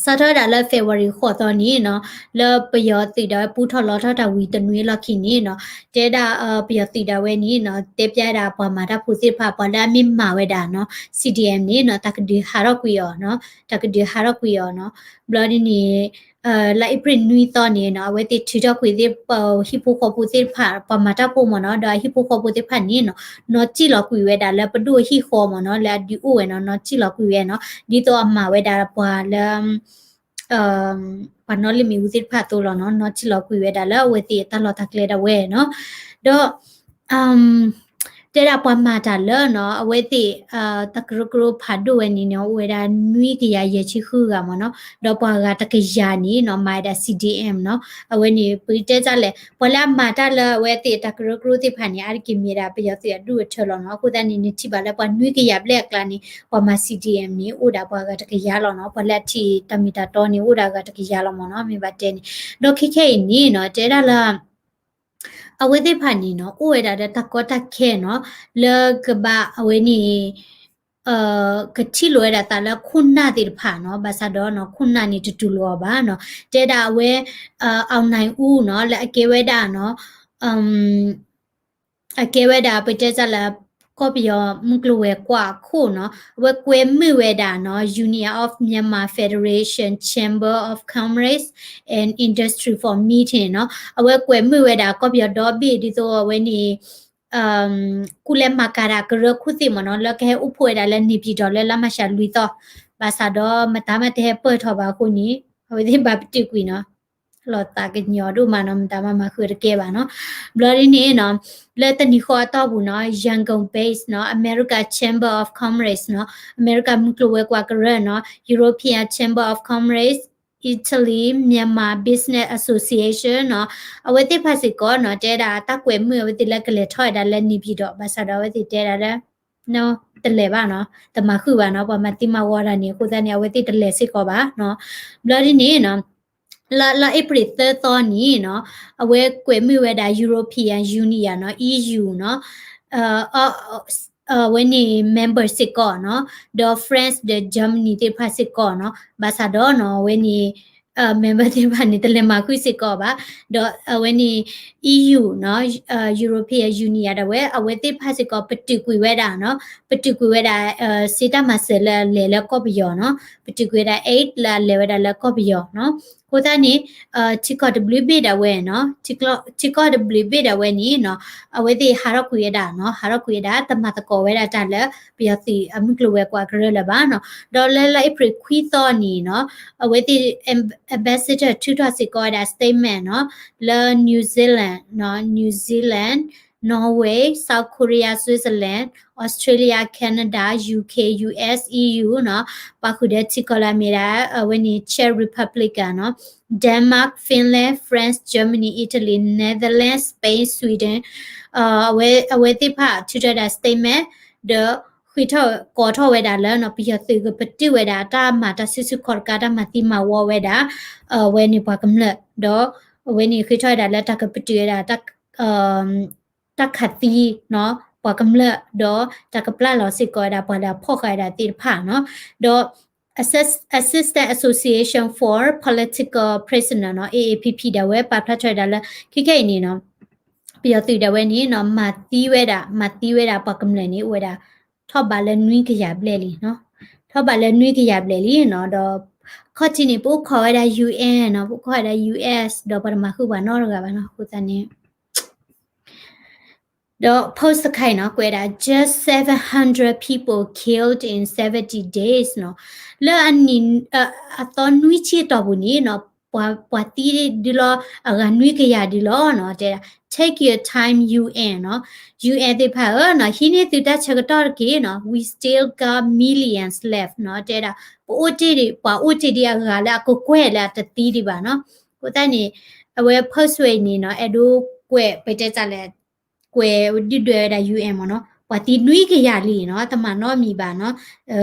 စးထီၣ်ဝဲဒၣ်လၢ February ဃိးသီန့ၣ်နီၤ, လၢပယီၤသုးဒၣ်ဝဲပူထီၣ်လီထီၣ်တၢ်ဝံၤတနွံလီၢ်ခံန့ၣ်နီၤ, တဲဒၣ် ပယီၤသုးဒၣ်ဝဲန့ၣ်နီၤ တဲပျဲဒၣ်ပှၤမၤတၢ်ဖိသ့ၣ်တဖၣ် ပှၤလၢအမ့ၢ်မၤဝဲဒၣ်နီၤ C D M န့ၣ်နီၤ တၢ်ကဒုးဟးထီၣ်ကွံာ်အီၤနီၤ, တၢ်ကဒုးဟးထီၣ်ကွံာ်အီၤနီၤ, ဘျီဒ်န့ၣ် လါအ့ဖြ့ၣ်နွံသီန့ၣ်နီၤ အဝဲသ့ၣ်ထုးထီၣ်ကွံာ်သ့ၣ်ပဟံၣ်ဖိဃီဖိသ့ၣ်တဖၣ် ပှၤမၤတၢ်ဖိမ့ၢ်နီၤ, ဒီးအဟံၣ်ဖိဃီဖိသ့ၣ်တဖၣ်န့ၣ်နီၤ နီၢ်စံၣ်လီၤကွံာ်ဝဲဒၣ်လၢပဒိၣ်အဟံၣ်ဃီမ့ၢ်နီၤ, လၢအဒုးအိၣ်ဝဲနီၤ နီၢ်စံၣ်လီၤကွံာ်ဝဲနီၤ, ဒ်သိးအမၤဝဲဒၣ်ပှၤလၢ ပှၤနီၣ်လံၣ်မ့ၣ်အူသ့ၣ်တဖၣ်အသိးလီၤနီၤ, နီၢ်စံၣ်လီၤကွံာ်ဝဲဒၣ်လၢအဝဲသ့ၣ်အတၢ်လီၢ်တၢ်ကျဲဒၣ်ဝဲနီၤ, ဒီး တဲဒၣ်ပှၤမၤတၢ်လၢနီၤ အဝဲသ့ၣ် တၢ်ကရၢကရိဖးဒိၣ်ဝဲန့ၣ်န့ၣ် အိၣ်ဝဲဒၣ်နွံကယၤယဲၢ်ဆံဃုဂၤမ့ၢ်နီၤ, ဒီးပှၤဂၤတကယၤန့ၣ်နီၤ မၤဝဲဒၣ် C D M နီၤ, အဝဲန့ၣ် ပတဲတၢ်လဲၣ် ပှၤလၢအမၤတၢ်လၢအဝဲသ့ၣ်တၢ်ကရၢကရိသ့ၣ်တဖၣ်န့ၣ် အါတက့ၢ်မ့ၢ်ဒၣ်ပယီၤသုးအဒူၣ်အထၢလီၤနီၤ, အဃိသတးန့ၣ် နထံၣ်ဘၣ်လၢပှၤနွံကယၤဘျဲၣ်အကျါန့ၣ် ပှၤမၤ C D M န့ၣ် အိၣ်ဒၣ်ပှၤဂၤတကယၤလီၤနီၤ, ပှၤလၢအထံၣ်တၢ်မ့ၢ်တၢ်တီန့ၣ်အိၣ်ဒၣ်ဂၤတကယၤလီၤမ့ၢ်နီၤ, မ့ၢ်ဘၣ်တဲန့ၣ်, ဒီးခဲခဲအံၤန့ၣ်နီၤ တဲဒၣ်လၢ အဝဲသ့ၣ်တဖၣ်န့ၣ်နီၤ အိၣ်ဝဲဒၣ်ဒီးတၢ်ကီတၢ်ခဲနီၤ လၢကဘၣ်အဝဲန့ၣ် ကထံၣ်လိာ်ဝဲဒၣ်သးလၢခိၣ်နၢ်သ့ၣ်တဖၣ်နီၤ, ဘၣ်ဆၣ်ဒီးနီၤ ခိၣ်နၢ်န့ၣ်တတူၢ်လိာ်အီၤဘၣ်နီၤ, တဲဒၣ်အဝဲ အောင်နိုင်ဦး နီၤ လၢအကဲဝဲဒၣ်နီၤ အကဲဝဲဒၣ် ပတဲတၢ်လၢ ကီၢ်ပယီၤမုၢ်ကျိၤဝဲၤကွာ်အခိၣ်နီၤ, အဝဲကွဲမုာ်ဝဲဒၣ်နီၤ Union of Myanmar Federation Chamber of Commerce and Industry for meeting နီၤ, အဝဲကွဲမုာ်ဝဲဒၣ်ကီၢ်ပယီၤဒီဘ့ၣ် ဒ်သိးအဝဲန့ၣ် ကူလဲၤမၤကၤတၢ်ကရၢခိၣ်သ့ၣ်မ့ၢ်နီၤ လၢကဟဲအိၣ်ဖှိၣ်ဝဲဒၣ်လၢ နေပြည်တော် လၢလါမၤရှးလွံၢ်သီ, ဘၣ်ဆၣ်ဒီးမတၤမးတဟဲပၢၢ်ထီၣ်ဘၣ်အဃိန့ၣ် အဝဲသ့ၣ်ဘၣ်ပတုာ်ကွံာ်နီၤ လီၤသးကညီၤဒိၣ်မးနီၤ မတၤမးမၤဃုာ်တကဲဘၣ်နီၤ, ဘျီဒ်န့ၣ်နီၤ လၢတနံၤဃီအတီၢ်ပူၤနီၤ Yangon base နီၤ America Chamber of Commerce နီၤ အမဲရကၤမုၢ်ကျိၤဝဲၤကွာ်ကရၢနီၤ European Chamber of Commerce Italy Myanmar Business Association နီၤ အဝဲသ့ၣ်တဖၣ်စ့ၢ်ကီးနီၤ တဲဒၣ်တၢ်ကွဲမုာ်အဝဲသ့ၣ်လၢကလဲၤထီၣ်ဝဲဒၣ်လၢ နေပြည်တော် ဘၣ်ဆၣ်ဒီးအဝဲသ့ၣ်တဲဒၣ်လၢ တလဲၤဘၣ်နီၤ, တမၤဃုာ်ဘၣ်နီၤ, ပှၤမၤသံမၤဝီတၢ်န့ၣ် အဃိသတးန့ၣ် အဝဲသ့ၣ်တလဲၤစ့ၢ်ကီးဘၣ်နီၤ. ဘျီဒ်န့ၣ်နီၤ လါ လါအ့ဖြ့ၣ်သၢသီန့ၣ်နီၤ အဝဲကွဲးမုာ်ဝဲဒၣ် European Union နီၤ, E U နီၤ, အဝဲန့ၣ် member စ့ၢ်ကီးနီၤ, ဒီး France ဒီး Germany သ့ၣ်တဖၣ်စ့ၢ်ကီးနီၤ, ဘၣ်ဆၣ်ဒီးနီၤ အဝဲန့ၣ် member သ့ၣ်တဖၣ်န့ၣ် တလဲၤမၤဃုာ်စ့ၢ်ကီးဘၣ်, ဒီးအဝဲန့ၣ် E U နီၤ, European Union ဒၣ်ဝဲ အဝဲသ့ၣ်တဖၣ်စ့ၢ်ကီး ပတုာ်ကွံာ်ဝဲဒၣ်နီၤ, ပတုာ်ကွံာ်ဝဲဒၣ် စ့တၢ်မၤစၢၤလၢအလဲၤလၢကီၢ်ပယီၤနီၤ, ပတုာ်ကွံာ်ဝဲဒၣ် aid လၢအလဲၤဝဲဒၣ်လၢကီၢ်ပယီၤနီၤ. အဃိသတးန့ၣ် ထံကီၢ်တဘျုးဘ့ၣ်ဒၣ်ဝဲနီၤ, ထံကီၢ်တဘျုးဘ့ၣ်ဒၣ်ဝဲန့ၣ်နီၤ, အဝဲသ့ၣ်ဟးထီၣ်ကွံာ်ဝဲဒၣ်နီၤ, ဟးထီၣ်ကွံာ်ဝဲဒၣ် တမၤသကိးဝဲဒၣ်တၢ်လၢပယီၤသုးအမုၢ်ကျိၤဝဲၤကွာ်ကရၢလၢၤဘၣ်နီၤ. ဒီးလၢလါအ့ဖြ့ၣ်ခွံသီန့ၣ်နီၤ အဝဲသ့ၣ် ambassador ထုးထီၣ်စ့ၢ်ကီးဝဲဒၣ် statement နီၤ, လၢ New Zealand နီၤ, New Zealand, Norway, South Korea, Switzerland, Australia, Canada, U K, U S, E U နီၤ, ပာ်ဃုာ်ဒီးထံကီၢ်လၢအမ့ၢ်ဒၣ် အဝဲန့ၣ် Czech Republic နီၤ, Denmark, Finland, France, Germany, Italy, Netherlands, Spain, Sweden အဝဲသ့ၣ်တဖၣ်ထုးထီၣ်ဝဲဒၣ် statement ဒီး ဃ့ထီၣ်ကိးထီၣ်ဝဲဒၣ်လၢနီၤ ပယီၤသုးကပတုာ်ဝဲဒၣ်တၢ်မၤတၢ်စုဆူၣ်ခီၣ်တကး တၢ်မၤသံမၤဝီဝဲဒၣ် အဝဲန့ၣ်ပှၤကမျၢၢ် ဒီးအဝဲန့ၣ်ဃ့ထီၣ်ဝဲဒၣ်လၢတၢ်ကပတုာ်ဝဲဒၣ် တၢ်ခးသံနီၤ ပှၤကမျၢၢ် ဒီးတၢ်ကပျၢ်လီၤစ့ၢ်ကီးဝဲဒၣ် ပှၤလၢအဖီၣ်ဃာ်ဝဲဒၣ်သ့ၣ်တဖၣ်နီၤ ဒီး Assist- Assistance Association for Political Prisoner နီၤ A A P P ဒၣ်ဝဲပာ်ဖျါထီၣ်ဝဲဒၣ်လၢ ခဲခဲအံၤန့ၣ်နီၤ ပယီၤသုးဒၣ်ဝဲန့ၣ်နီၤ မၤသံဝဲဒၣ် မၤသံဝဲဒၣ်ပှၤကမျၢၢ်န့ၣ် အိၣ်ဝဲဒၣ် ထီၣ်ဘးလၢနွံကယၤဘျဲၣ်လံနီၤ ထီၣ်ဘးလၢနွံကယၤဘျဲၣ်လံနီၤ ဒီး ခီၣ်ထံးန့ၣ် ပအိၣ်ခိးဝဲဒၣ် U N နီၤ ပအိၣ်ခိးဝဲဒၣ် U S ဒီးပှၤတမၤဃုာ်ပှၤနီတဂၤဘၣ်နီၤ အဃိသတးန့ၣ် ဒီး post တခါအံၤနီၤ ကွဲးဒၣ် just seven hundred people killed in seventy days နီၤ လၢအနံၣ် အသီနွံဆံအတီၢ်ပူၤန့ၣ်နီၤ ပှၤ ပှၤသံဒုလီၤ အဂၤနွံကယၤဒုလီၤနီၤ တဲဒၣ် take your time U N နီၤ U N သ့ၣ်တဖၣ်ဧၢနီၤ ဟံးန့ၢ်သုတၢ်ဆၢကတီၢ်တက့ၢ်နီၤ we still got millions left နီၤ တဲဒၣ် ပအိၣ်တ့ၢ်ဒံး ပှၤအိၣ်တ့ၢ်ဒံးအဂၤလၢအကကွဲၢ်လၢအတသံဒံးဘၣ်နီၤ အဃိသတးန့ၣ် အဝဲ post ဝဲအံၤန့ၣ်နီၤ အဲၣ်ဒိးကွဲးပတဲတၢ်လဲၣ် ကွဲးဒုၣ်ဒွဲၣ်ဝဲဒၣ် U N မ့ၢ်နီၤ ပှၤသံနွံကယၤလံနီၤ တမၤနီတမံၤဘၣ်နီၤ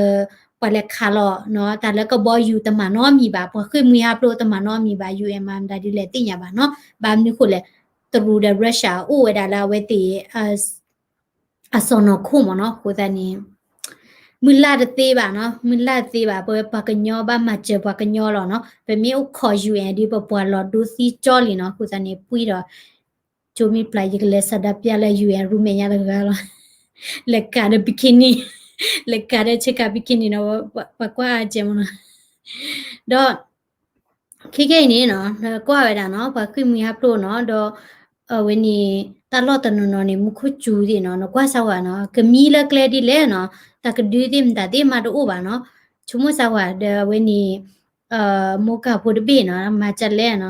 ပှၤလဲၤခးလီၤနီၤ တၢ်လၢကဘီယူၤတမၤနီတမံၤဘၣ် ပှၤဃ့ၢ်မှံဟးဖျိးတမၤနီတမံၤဘၣ် U N မၤမတၤဒ်လဲၣ်သ့ၣ်ညါဘၣ်နီၤ ဘၣ်မနုၤဃိလဲၣ် တရူးဒီး Russia အိၣ်ဝဲဒၣ်လၢအဝဲသ့ၣ် အစီၢ်နီၤခိၣ်မ့ၢ်နီၤ အဃိသတးန့ၣ် မုၢ်လၢ်တသ့ဘၣ်နီၤ မုၢ်လၢ်တသ့ဘၣ် ပဝဲပှၤကညီဘၣ်မၤစၢၤပှၤကညီလီၤနီၤ ပမ့ၢ်အိၣ်ခိး U N ဒ်ပပှၤလီၤဒိသံကၠီလံနီၤ အဃိသတးန့ၣ် ပှံၢ်ဒီး ကၠိမ့ၢ်ပျၢ်ယကလဲၤဆန္ဒပြလၢ U N ရူမဲာ်ညါတဂၤလီၤ လဲၤကၤဒီး bikini လဲၤကၤဒီးဆ့ကၤ bikini နီၤ ပှၤကွၢ်အါကဲမ့ၢ်နီၤ ဒီး ခဲခဲအံၤန့ၣ်နီၤ ကွၢ်ဝဲဒၣ်နီၤ ပှၤဃ့ၢ်မှံဟးဖျိးနီၤ ဒီး အဝဲန့ၣ် တၢ်လီၢ်တနီၤနီၤန့ၣ် မူခိၣ်စူၤသ့ၣ်နီၤ နကွၢ်စၢ်ဝဲနီၤ ကမံလၢကျဲဒ်လဲၣ်နီၤ တၢ်ကဒုသ့ၣ်မတၤသ့ၣ်မးတအိၣ်ဘၣ်နီၤ ဆိကမိၣ်စၢ်ဝဲဒီးအဝဲန့ၣ် မိၢ်ကၢ်ဖိတဘ့ၣ်နီၤ မၤစၢၤလဲၣ်နီၤ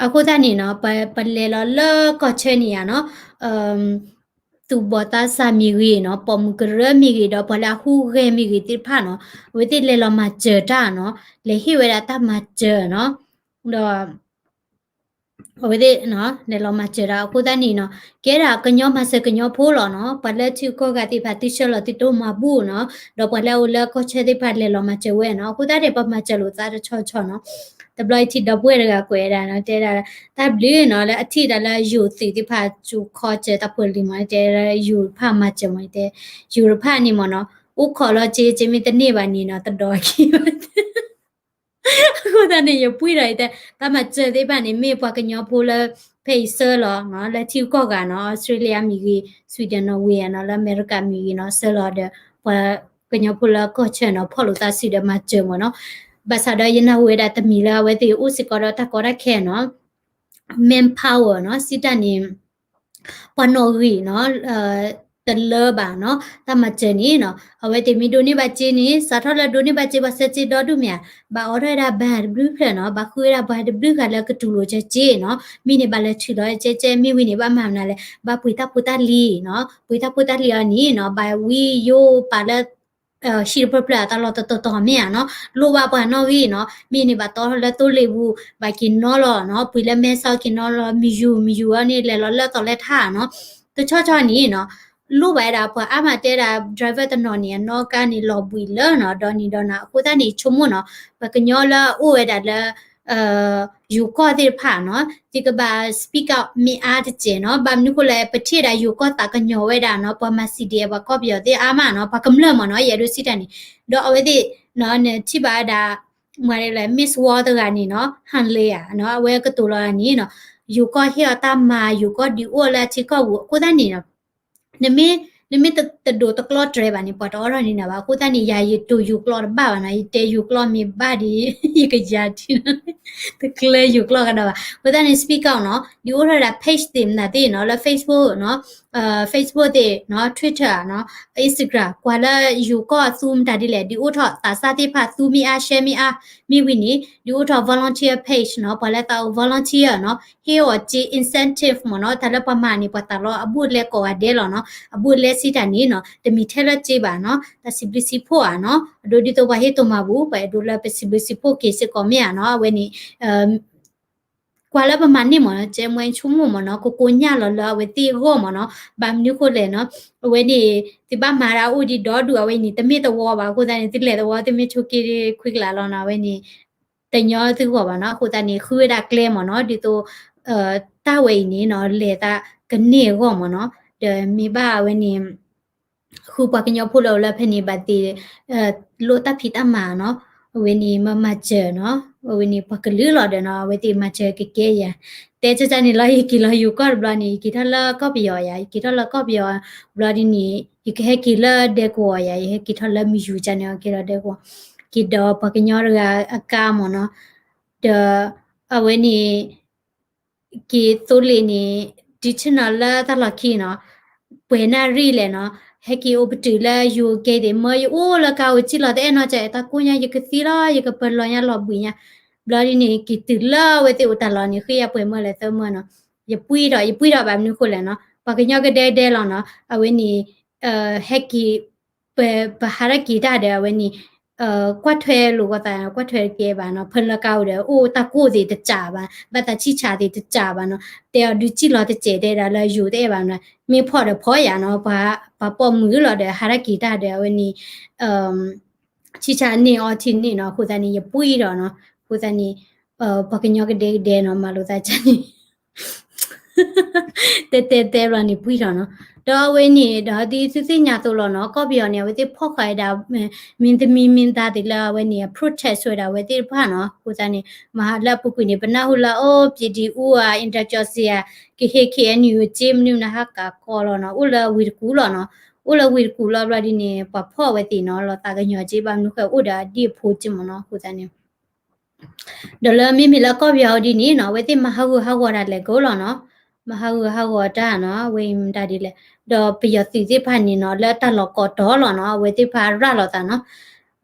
အဃိသတးန့ၣ်နီၤ ပလဲၤလီၤလၢကီၢ်ဆၢန့ၣ်ယါနီၤ သူၣ်ဘီၣ်သးစၢ်မ့ၢ်ဂ့ၤနီၤ ပိာ်မုၣ်ကရၢမ့ၢ်ဂ့ၤ ဒီးပှၤလၢအဟူးဂဲၤမ့ၢ်ဂ့ၤသ့ၣ်တဖၣ်နီၤ အဝဲသ့ၣ်လဲၤလီၤမၤစၢၤတၢ်နီၤ လဲၤဟ့ၣ်ဝဲဒၣ်တၢ်မၤစၢၤနီၤ ဒီး အဝဲသ့ၣ် လဲၤလီၤမၤစၢၤတၢ် အဃိသတးန့ၣ်နီၤ ကဲဒၣ်ကညီမၤစၢၤကညီဖိလီၤနီၤ ပှၤလၢထံဂုၤကီၢ်ဂၤသ့ၣ်တဖၣ် သုဆှၢလီၤသုတၢ်မၤဘူၣ်နီၤ ဒီးပှၤလၢအအိၣ်လၢကီၢ်ဆၢသ့ၣ်တဖၣ်လဲၤလီၤမၤစၢၤဝဲနီၤ အဃိသတးန့ၣ် ပမၤစၢၤလိာ်သးတဆီဆီနီၤ တဘျီအံၤထံၣ်ဒီပုၢ်ဝဲၢ်တဂၤကွဲးဒၣ်နီၤ တဲဒၣ် တၢ်ဘျုးနီၤ လၢအထံၣ်ဒၣ်လၢယိၤသုးသ့ၣ်တဖၣ် ကၠိခီစၢၤတၢ်ဖိလံၤမး တဲဒၣ်ယိၤတဖၣ်မၤစၢၤမး တဲ ယိၤတဖၣ်န့ၣ်မ့ၢ်နီၤ အိၣ်ခိးလီၤစ့ စ့မ့ၢ်တန့ၢ်ဘၣ်န့ၣ်နီၤ တဒီးခံဘၣ် အဃိသတးန့ၣ် ယပှံၢ်ဒီးယတဲ တၢ်မၤစၢၤသ့ၣ်တဖၣ်န့ၣ် မ့ၢ်ပှၤကညီဖိလၢ ဖဲအံၤဆှၢလီၤနီၤ လၢထံဂုၤကီၢ်ဂၤနီၤ Australia မ့ၢ်ဂ့ၤ Sweden နီၤ ဝ့ၢ်နီၤ လၢအမဲရကၤမ့ၢ်ဂ့ၤနီၤ ဆှၢလီၤဒီး ပှၤကညီဖိလၢကီၢ်ဆၢနီၤ ဖီၣ်လိာ်သးစုဒီးမၤစၢၤမ့ၢ်နီၤ ဘၣ်ဆၣ်ဒီးယနၢ်ဟူဝဲဒၣ်တမံၤလၢအဝဲသ့ၣ်အိၣ်စ့ၢ်ကီးဒီးတၢ်ကီတၢ်ခဲနီၤ manpower နီၤ စံးတၢ်န့ၣ် ပှၤနီၣ်ဂံၢ်နီၤ တလၢဘၣ်နီၤ တၢ်မၤစၢၤန့ၣ်နီၤ အဝဲသ့ၣ်မ့ၢ်ဒိးန့ၢ်ဘၣ်စ့န့ၣ် စးထီၣ်လၢဒိးန့ၢ်ဘၣ်စ့ ပှၤဆှၢစ့ဒီဒူၣ်မ့ၢ်ဧါ ဘၣ်အိးထီၣ်ဝဲဒၣ်ဘၣ်တဘျုးဖျၢၣ်နီၤ ဘၣ်ဃုဝဲဒၣ်ပှၤတဘျုးဂၤလၢကတူၢ်လိာ်ကဲကဲ မ့ၢ်န့ၣ်ဘၣ်လဲၤထုးလီၤကဲကဲ မ့ၢ်ဝံၤန့ၣ်ဘၣ်မၤမနုၤလဲၣ် ဘၣ်ပှ့ၤတၢ်ဖိတၢ်လံၤနီၤ ပှ့ၤတၢ်ဖိတၢ်လံၤအီၤန့ၣ်နီၤ ဘၣ်ဝံယိပာ်လၢ ဟံၣ်တဖျၢၣ်ဖျၢၣ်အတၢ်လီၢ်တတီၤတီၤမ့ၢ်ဧါနီၤ လိၣ်ဘၣ်ပှၤနီၣ်ဂံၢ်နီၤ မ့ၢ်န့ၣ်ဘၣ်တီထီၣ်လၢသိလ့ၣ်ပူၤ ဘၣ်က့ၤနီၣ်လီၤနီၤ ပှ့ၤလၢမဲဆီးက့ၤနီၣ်လီၤ မံယူၤ မံယူၤအီၤန့ၣ် လဲၤလီၤလၢသီလဲထၣ်နီၤ တဆီဆီန့ၣ်နီၤ လိၣ်ဘၣ်ဝဲဒၣ်ပှၤအါမး တဲဒၣ် driver တနီၤန့ၣ် အနီၢ်ကါန့ၣ် လီၤဘှံးလၢနီၤ ဒီနံၤဒီနၤ အဃိသတးန့ၣ် ဆိကမိၣ်နီၤ ပှၤကညီလၢအအိၣ်ဝဲဒၣ်လၢ ယိၤကီၢ်သ့ၣ်တဖၣ်နီၤ သုကဘၣ် speak out မ့ၢ်အါတစဲးနီၤ ဘၣ်မနုၤဃိလဲၣ် ပထံၣ်ဝဲဒၣ်ယိၤကီၢ်သးကညီၤဝဲဒၣ်နီၤ ပှၤမၤ C D F ပှၤကီၢ်ပယီၤသ့ၣ်အါမးနီၤ ပှၤကမျၢၢ်မ့ၢ်နီၤ ယအဲၣ်ဒိးစံးတၢ်န့ၣ် ဒီးအဝဲသ့ၣ် နထံၣ်ဘၣ်ဝဲဒၣ် မၤဒ်လဲၣ် Miss World တဂၤန့ၣ်နီၤ ဟန်လ့ဧါနီၤ အဝဲကတိၤလီၤန့ၣ်နီၤ ယိၤကီၢ်ဟ့ၣ်အီၤတၢ်မၤ ယိၤကီၢ်ဒုးအိၣ်လၢအထံကီၢ်ပူၤ အဃိသတးန့ၣ်နီၤ နမ့ၢ် နမ့ၢ်တဒိးတကျီတြဲၤဘၣ်န့ၣ် ပှၤတအိးထီၣ်န့ၢ်နၤဘၣ် အဃိသတးန့ၣ် ယၤယတိၤယိၤကျိာ်တဘၣ်ဘၣ်နီၤ ယတဲယိၤကျိာ်မ့ၢ်ဘၣ်ဒီး ယကယၤထံနီၤ တကျၢယိၤကျိာ်ကဒီးဘၣ် အဃိသတးန့ၣ် speak out နီၤ ဒုးအိၣ်ထီၣ်ဒၣ် page သ့ၣ်မနုၤသ့ၣ်နီၤ လၢ Facebook နီၤ Facebook သ့ၣ်နီၤ Twitter နီၤ Instagram ကွၢ်လၢယိၤကီၢ်သူမတၤဒ်လဲၣ် ဒုးအိၣ်ထီၣ် သးစၢ်သ့ၣ်တဖၣ်သူမ့ၢ်အါ share မ့ၢ်အါ မ့ၢ်ဝံၤန့ၣ် ဒုးအိၣ်ထီၣ် volunteer page နီၤ ပှၤလၢသးအိၣ် volunteer နီၤ ဟ့ၣ်အီၤစ့ incentive မ့ၢ်နီၤ တၢ်လၢပှၤမၤန့ၣ် ပှၤတၢ်လီၤအဘူးအလဲကိးဂၤဒဲးလီၤနီၤ အဘူးအလဲစံးတၢ်န့ၣ်နီၤ တမ့ၢ်ထဲလၢစ့ဘၣ်နီၤ တၢ်စံးဘျုးစံးဖှိၣ်ဧါနီၤ အဒိဒ်သိးပှၤဟ့ၣ်တိၢ်မၤပူၤ ပှၤအဲၣ်ဒိးလၢပစံးဘျုးစံးဖှိၣ်က့ၤစ့ၢ်ကီးမ့ၢ်ဧါနီၤ အဝဲန့ၣ် ကွၢ်လၢပမၤန့ၢ်မ့ၢ်နီၤ ကဲမွဲဆိကမိၣ်မ့ၢ်နီၤ ကကိညၢ်လီၤလၢအဝဲသ့ၣ်အဂီၢ်မ့ၢ်နီၤ ဘၣ်မနုၤဃိလဲၣ်နီၤ အဝဲန့ၣ် သုဘၣ်မၤဒၣ်အိၣ်ဒံးဒီဒူၣ် အဝဲန့ၣ် တမ့ၢ်သဝီဘၣ် အဃိသတးန့ၣ် သုလဲၤသဝီ သုမ့ၢ်ဆိးက့ခွံကလးလီၤနီၤ အဝဲန့ၣ် တညီသုဂီၢ်ဘၣ်နီၤ အဃိသတးန့ၣ် ဃုဝဲဒၣ်ကျဲမ့ၢ်နီၤ ဒ်သိး တၢ်ဝဲအံၤန့ၣ်နီၤ လဲၤသးကန့ၢ်အဂီၢ်မ့ၢ်နီၤ ဒီးမ့ၢ်ဘၣ်အဝဲန့ၣ် ဃုပှၤကညီဖိလၢအိၣ်လၢဖဲန့ၣ် ဘၣ်သ့ၣ် လိၣ်တၢ်ဖံးတၢ်မၤနီၤ အဝဲန့ၣ် မၤမၤစၢၤနီၤ အဝဲန့ၣ် ပှၤကလုာ်လီၤဒီးနီၤ အဝဲသ့ၣ်မၤစၢၤကကဲယၤ တဲကၢ်ကၢ်န့ၣ်လီၤ ယက့ၤလီၤယိၤကီၢ်တဘျီန့ၣ် ယက့ၤထီၣ်လၢကီၢ်ပယီၤယၤ ယက့ၤထီၣ်လၢကီၢ်ပယီၤ ဘျီဒ်န့ၣ် ယကဟဲက့ၤလၢဒဲကဝီၤယၤ ယဟဲက့ၤထီၣ်လၢမယူၤကၢ်န့ၣ် က့ၤလီၤဒဲကဝီၤ က့ၤဒီးပှၤကညီတဂၤအကါမ့ၢ်နီၤ ဒီး အဝဲန့ၣ် က့ၤသိလ့ၣ်န့ၣ် ဒုးဆ့ၣ်နီၤလၢတၢ်လီၢ်ခံနီၤ ပှဲၤနၣ်ရံၣ်လဲၣ်နီၤ ဟဲက့ၤအိၣ်ပတုာ်လၢယိၤကဲသ့ၣ် မၢယအိၣ်လၢကါအိၣ်စံၣ်လီၤတအဲၣ်နီတစဲး တၢ်ကိၢ်ညါ ယကသံလီၤ ယကပလီၤညါလီၤဘှံးညါ ဘျီဒ်န့ၣ် က့ၤတုၤလၢအဝဲသ့ၣ်အိၣ်တၢ်လီၢ်န့ၣ် ဃ့ယၤပှဲၤမၢလဲၣ်သၢမၢနီၤ ယပှံၢ်ထီၣ် ယပှံၢ်ထီၣ်ဘၣ်မနုၤဃိလဲၣ်နီၤ ပှၤကညီကဒဲကဒဲလီၤနီၤ အဝဲန့ၣ် ဟဲက့ၤ ပ ပဟးထီၣ်က့ၤတၢ်ဒီးအဝဲန့ၣ် ကွၢ်ထွဲလိာ်ကီသး ကွၢ်ထွဲတကဲဘၣ်နီၤ ဖဲလၢကါအိၣ်ဒီး အိၣ်တၢ်ကိၢ်သ့ၣ်တစးဘၣ် ဘၣ်သးဆံၣ်ဆးသ့ၣ်တစးဘၣ်နီၤ တဲအီၤဒုးစံၣ်လီၤတစဲးတဲဒၣ်လၢယိၤတအဲၣ်ဘၣ်နီၤ မ့ၢ်ဖီၣ်ဒီးဖီၣ်ယၤနီၤ ပှၤ ပှၤပိာ်မုၣ်လီၤဒီး ဟးထီၣ်က့ၤတၢ်ဒီးအဝဲန့ၣ် ဆံၣ်ဆါန့ၢ်အီထံန့ၣ်နီၤ အဃိသတးန့ၣ် ယပှံၢ်ဒီးနီၤ အဃိသတးန့ၣ် ပှၤကညီကဒဲကဒဲနီၤ မၤလိာ်သးကၢ်န့ၣ် တဲတဲတဲဘျီန့ၣ် ပှံၢ်ထီၣ်နီၤ ဒီးအဝဲန့ၣ် ဒီးဒ်သုသ့ၣ်ညါသိးလီၤနီၤ ကီၢ်ပယီၤန့ၣ် အဝဲသ့ၣ်ဖီၣ်ဃာ်ဝဲဒၣ် မ့ၢ်သမံမ့ၢ်သါသ့ၣ်လၢအဝဲန့ၣ် protest ဝဲဒၣ်အဝဲသ့ၣ်တဖၣ်နီၤ အဃိသတးန့ၣ် မဟါလၢအပူၤကွံာ်န့ၣ် ပနၢ်ဟူလၢအိၣ် ပျံၤဒံးအူဧါ အ့ၣ်တၢ်ကၠီစ့ဧါ ကဟ့ၣ် K N U စ့မနုၤမနုၤဟးကးကီလီၤနီၤ အိၣ်လၢဝ့ၢ်တကူၣ်လီၤနီၤ အိၣ်လၢဝ့ၢ်တကူၣ်လီၤဘျီဒ်န့ၣ် ပှၤဖီၣ်ဝဲသ့ၣ်နီၤ လီၤသးကညီၤစ့ ဘၣ်မနုၤဃိအိၣ်ဒီးအဒံၣ်အဖိစ့မ့ၢ်နီၤ အဃိသတးန့ၣ် ဒီးလၢမ့မ့ၢ်လၢကီၢ်ပယီၤဒ်န့ၣ်နီၤ အဝဲသ့ၣ်မၤဟးဂူာ်ဟးဂီၤတၢ်လဲၤကိးလီၤနီၤ မၤဟးဂူာ်ဟးဂီၤတၢ်နီၤ အဝဲအံၤမတၤဒ်လဲၣ် ဒီးပယီၤသုးသ့ၣ်တဖၣ်န့ၣ်နီၤ လၢတၢ်လီၢ်ကိးတီၤလီၤနီၤ အဝဲသ့ၣ်တဖၣ်ရၤလီၤသးနီၤ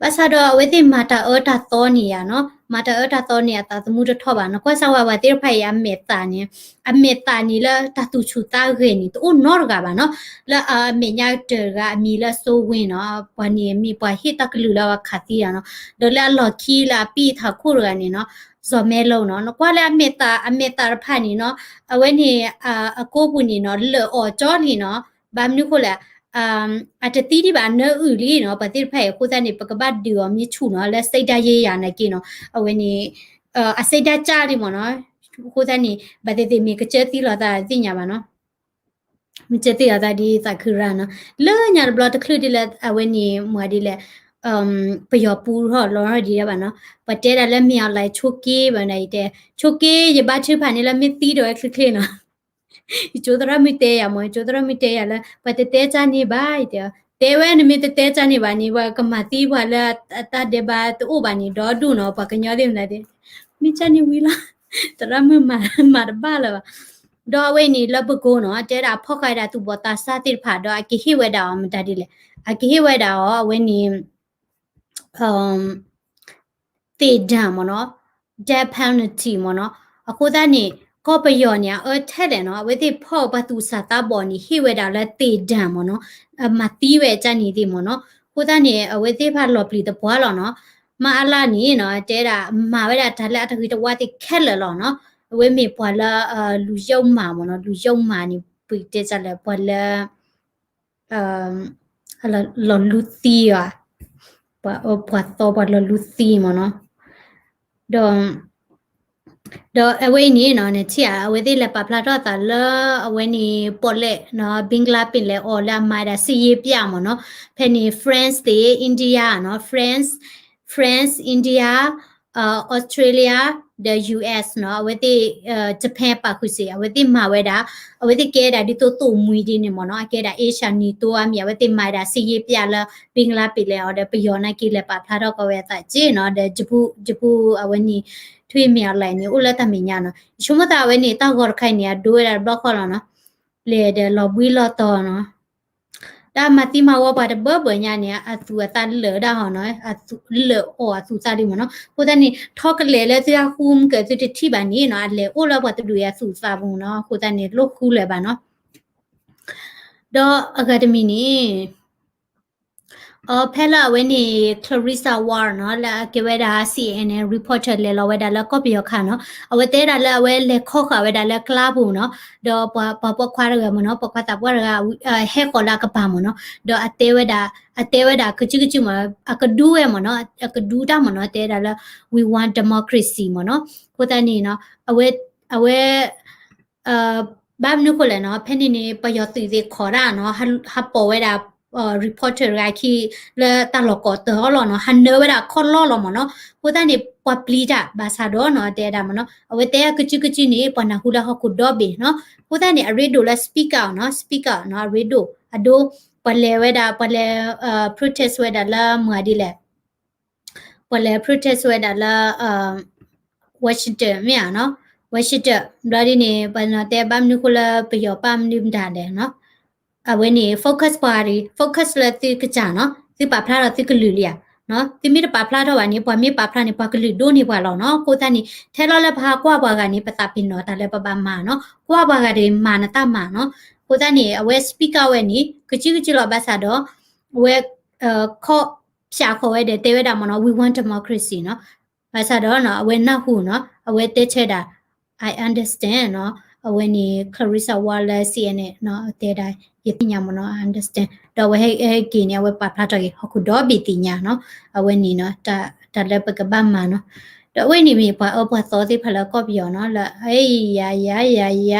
ဘၣ်ဆၣ်ဒီးအဝဲသ့ၣ်မၤတၢ်အၢတၢ်သီန့ၣ်ယါနီၤ မၤတၢ်အၢတၢ်သီန့ၣ် အသးသမူတထီၣ်ဘၣ်နီၤ ကွၢ်စၢ်ဝဲပှၤသ့ၣ်တဖၣ်အံၤ အမဲာ်သးန့ၣ် အမဲာ်သးန့ၣ်လၢတၢ်သူၣ်ဆူၣ်သးဂဲၤန့ၣ် တအိၣ်နီတဂၤဘၣ်နီၤ လၢအမဲာ်ညါတဂၤအမံၤလၢစိဝ့နီၤ ပှၤန့ၣ်မ့ၢ်ပှၤဟ့ၣ်တၢ်ကလုၢ်လၢအဝဲခးသံတၢ်နီၤ ဒီးလၢအလီၢ်ခံလၢအပံၢ်ထးခိၣ်တဂၤန့ၣ်နီၤ စီၤမဲလိနီၤ နကွၢ်လၢအမဲာ်သး အမဲာ်သးတဖၣ်န့ၣ်နီၤ အဝဲန့ၣ် အကိာ်ပူၤန့ၣ်နီၤ လၢာ်အီၤကၠီလံနီၤ ဘၣ်မနုၤဃိလဲၣ် အတသံဒံးဘၣ်နၢအုၣ်လံနီၤ ပှၤသ့ၣ်တဖၣ်အံၤအဃိသတးန့ၣ် ပကဘၣ်ဒုးအီၤမ့ၢ်ဆူၣ်နီၤ လၢစိတ်ဓာတ်ရေးရာနာ်က့နီၤ အဝဲန့ၣ် အစိတ်ဓာတ်ကျလံမ့ၢ်နီၤ အဃိသတးန့ၣ် ဘၣ်သ့ၣ်သ့ၣ်မ့ၢ်ကစၢၢ်သံလီၤသးသ့ၣ်ညါဘၣ်နီၤ မ့ၢ်ကစၢၢ်သံလီၤသးဒ်သးခုရၢ်နီၤ လၢညါတဘျီတချုးဒ်လၢအဝဲန့ၣ် မၤဒ်လဲၣ် ပယီၤပူထီၣ်လီၤဒံးဒၣ်ဘၣ်နီၤ ပှၤတဲဒၣ်လၢမ့ၢ်အီၤလၢဆိးက့ဘၣ်နၤ ယတဲ ဆိးက့ ယဘါထုကဖၣ်န့ၣ်လၢမ့ၢ်သံဒီးဝဲချ့ချ့နီၤ ယကၠိသရၣ်မုၣ်တဲယၤမ့ၢ် ယကၠိသရၣ်မုၣ်တဲယၤလၢ ပှၤတတဲကၢ်န့ၣ်ဘၣ် ယတဲ တဲဝဲနမ့ၢ်တတဲကၢ်န့ၣ်ဘၣ်န့ၣ် ပှၤကမၤသံပှၤလၢအတၢ်ဒဲးဘးတအိၣ်ဘၣ်န့ၣ် ဒီဒူၣ်နီၤ ပှၤကညီသ့ၣ်မနုၤသ့ၣ် မ့ၢ်ကၢ်န့ၣ်ဝံၤလီၤ သရၣ်မုၣ်မၤတဘၣ်လၢၤဘၣ် ဒီးအဝဲအံၤန့ၣ် လၢပကိနီၤ တဲဒၣ်ဖီၣ်ဃာ်ဝဲဒၣ်သူၣ်ဘီၣ်သးစၢ်သ့ၣ်တဖၣ်ဒီး အကဟ့ၣ်ဝဲဒၣ်အီၤမတၤဒ်လဲၣ် အကဟ့ၣ်ဝဲဒၣ်အီၤ အဝဲန့ၣ် သ့ၣ်ဒၢၣ်မ့ၢ်နီၤ death penalty မ့ၢ်နီၤ အဃိသတးန့ၣ် ကီၢ်ပယီၤန့ၣ် အအၢထဲလဲၣ်နီၤ အဝဲသ့ၣ်ဖီၣ်ပှၤသူၣ်စၢ်သးဘီၣ်န့ၣ် ဟ့ၣ်ဝဲဒၣ်လၢသ့ၣ်ဒၢၣ်မ့ၢ်နီၤ မၤသံဝဲကၢ်န့ၣ်သ့ၣ်မ့ၢ်နီၤ အဃိသတးန့ၣ် အဝဲသ့ၣ်တဖၣ်လီၤပျံၤသပှၢ်လီၤနီၤ မၤအါလါန့ၣ်နီၤ တဲဒၣ်မၤဝဲဒၣ်တၢ်လၢအတဂ့ၤတဝါသ့ၣ်ခဲလၢာ်လီၤနီၤ အဝဲမ့ၢ်ပှၤလၢ လူယုံမၤမ့ၢ်နီၤ လူယုံမၤန့ၣ် ပတဲစၢ်လၢပှၤလၢ လီၤလူသံဧါ, ပှၤသီပှၤလီၤလူသံမ့ၢ်နီၤ, ဒီး ဒီးအဝဲအံၤန့ၣ်နီၤ နထံၣ်ဧါ အဝဲသ့ၣ်လဲၤပာ်ဖျါထီၣ်အသးလၢအဝဲန့ၣ် ပီၣ်လဲၣ်နီၤ ဘင်္ဂလားပင်လယ်အော်လၢအမၤဝဲဒၣ်စစ်ရေးပြမ့ၢ်နီၤ, ဖဲန့ၣ် France သ့ၣ် India နီၤ France, France, India, Australia, the U S နီၤ အဝဲသ့ၣ် Japan ပာ်ဃုာ်စ့ၢ် အဝဲသ့ၣ်မၤဝဲဒၣ် အဝဲသ့ၣ်ကဲဒၣ်ဒ်သိးသိၣ်မှံဒ်န့ၣ်မ့ၢ်နီၤ, အကဲဒၣ် Asia NATO အမံၤ အဝဲသ့ၣ်မၤဝဲဒၣ်စစ်ရေးပြလၢ ဘင်္ဂလားပင်လယ်အော်ဒီး ပယီၤနာ်က့လဲၤပာ်ဖျါထီၣ်ကီးဝဲအသးက့နီၤ, ဒီး ယပူၤ ယပူၤ အဝဲန့ၣ် ထွံၣ်မ့ၢ်အီၤလဲၣ်န့ၣ် အိၣ်လၢတၢ်မဲာ်ညါနီၤ, ယဆိကမိၣ်သးအဝဲန့ၣ် တၢ်ဂီၤတခါအံၤန့ၣ် အဒိဝဲဒၣ်တဘျီဃီလီၤနီၤ, လဲၤဒီးလီၤဘှံးလီၤတီၤနီၤ, တၢ်မၤသံမၤဝီပှၤတဘၢဘၢညါန့ၣ် အသူၣ်အသးလၢာ်ဒၣ်ဟီနီၤ, လၢာ်အီၣ်အသူၣ်အသးလံမ့ၢ်နီၤ, အဃိသတးန့ၣ် ထီကလဲာ်လၢသုဟးဃုမုၢ်ကၢသုတထံၣ်ဘၣ်န့ၣ်နီၤ, အလဲၤအိၣ်လၢပှၤတဒူၣ်အံၤအသူၣ်အသးပူၤနီၤ, အဃိသတးန့ၣ် လိၣ်ဃုလၢၤဘၣ်နီၤ ဒီးအဂၤတမံၤန့ၣ် အဖဲလၢအဝဲန့ၣ် Clarissa Ward နီၤ လၢအကဲဝဲဒၣ် C N N reporter လဲၤလီၤဝဲဒၣ်လၢကီၢ်ပယီၤခါနီၤ, အဝဲတဲဒၣ်လၢအဝဲလဲၤခီဃာ်ဝဲဒၣ်လၢကျါပူၤနီၤ, ဒီးပှၤပိာ်ခွါတဂၤမ့ၢ်နီၤ, ပိာ်ခွါသးပှၢ်တဂၤ ဟဲဃီၤလၢအကပၤမ့ၢ်နီၤ, ဒီးအတဲဝဲဒၣ် အတဲဝဲဒၣ်ကစုကစုမ့ၢ် အကဒူဝဲမ့ၢ်နီၤ, အကဒူတၢ်မ့ၢ်နီၤ, တဲဒၣ်လၢ we want democracy မ့ၢ်နီၤ, အဃိသတးန့ၣ်နီၤ အဝဲ အဝဲ ဘၣ်မနုၤဃိလဲၣ်နီၤ, ဖဲန့ၣ်န့ၣ် ပယီၤသုးသ့ၣ်ခိးတၢ်နီၤ, ဟးပိာ်ဝဲဒၣ် reporter တဂၤခံ လၢတၢ်လီၢ်ကိးတၢ်အလီၢ်နီၤ, ဟးနၢဝဲဒၣ်ခီၣ်လီၢ်လီၤမ့ၢ်နီၤ, အဃိသတးန့ၣ် ပှၤပျံၤတၢ် ဘၣ်ဆၣ်ဒီးနီၤ တဲဒၣ်မ့ၢ်နီၤ, အဝဲတဲကစုကစုန့ၣ် ပှၤနၢ်ဟူလၢဟီၣ်ခိၣ်ဒီဘ့ၣ်နီၤ, အဃိသတးန့ၣ် အရ့ဒိၣ်လၢ speak out နီၤ, speak out နီၤ, အရ့ဒိၣ် အဒိ ပှၤလဲၤဝဲဒၣ် ပှၤလဲၤ protest ဝဲဒၣ်လၢမၤဒ်လဲၣ် ပှၤလဲၤ protest ဝဲဒၣ်လၢ Washington မ့ၢ်ဧါနီၤ, Washington ဘျီဒ်န့ၣ် ပှၤနီၤတဲဘၣ်မနုၤဃိလၢပယီၤပာ်မနုၤမတၤလဲၣ်နီၤ, အဝဲန့ၣ် focus ပှၤဂၤ focus လၢသုကစၢ်နီၤ, သုပာ်ဖျါထီၣ်သုကလုၢ်လံဧါ, သုမ့ၢ်တပာ်ဖျါထီၣ်ဘၣ်န့ၣ် ပှၤမ့ၢ်ပာ်ဖျါန့ၣ် ပှၤကလုၢ်ဒိၣ်န့ၢ်ပှၤလီၤနီၤ, အဃိသတးန့ၣ် ထဲလီၤလၢပဟးကွၢ်ပှၤဂၤန့ၣ် ပသးပ့ၤနီၣ်တၢ်လၢပဘၣ်မၤနီၤ, ကွၢ်ပှၤဂၤတဂ့ၤမၤနတၢ်မၤနီၤ, အဃိသတးန့ၣ် အဝဲ speak out ဝဲန့ၣ် ကစုကစုလီၤ ဘၣ်ဆၣ်ဒီး အဝဲ ခီၣ်ဖျိးဃီၤဝဲဒီးတဲဝဲဒၣ်မ့ၢ်နီၤ we want democracy နီၤ, ဘၣ်ဆၣ်ဒီးနီၤ အဝဲနၢ်ဟူနီၤ အဝဲတဲဆၢဒၣ် I understand နီၤ, အဝဲန့ၣ် Clarissa Ward လၢ C N N နီၤ တဲဒၣ် ယသ့ၣ်ညါမ့ၢ်နီၤ I understand ဒီးအဝဲဟဲက့ၤန့ၣ် အဝဲပာ်ဖျါထီၣ်က့ၤ ဟီၣ်ခိၣ်ဒီဘ့ၣ်သ့ၣ်ညါနီၤ, အဝဲန့ၣ်နီၤ တၢ်လၢပကဘၣ်မၤနီၤ, ဒီးအဝဲန့ၣ်မ့ၢ်ပှၤအၢပှၤသီသ့ၣ်တဖၣ်လၢကီၢ်ပယီၤနီၤ လၢ ယယယယယ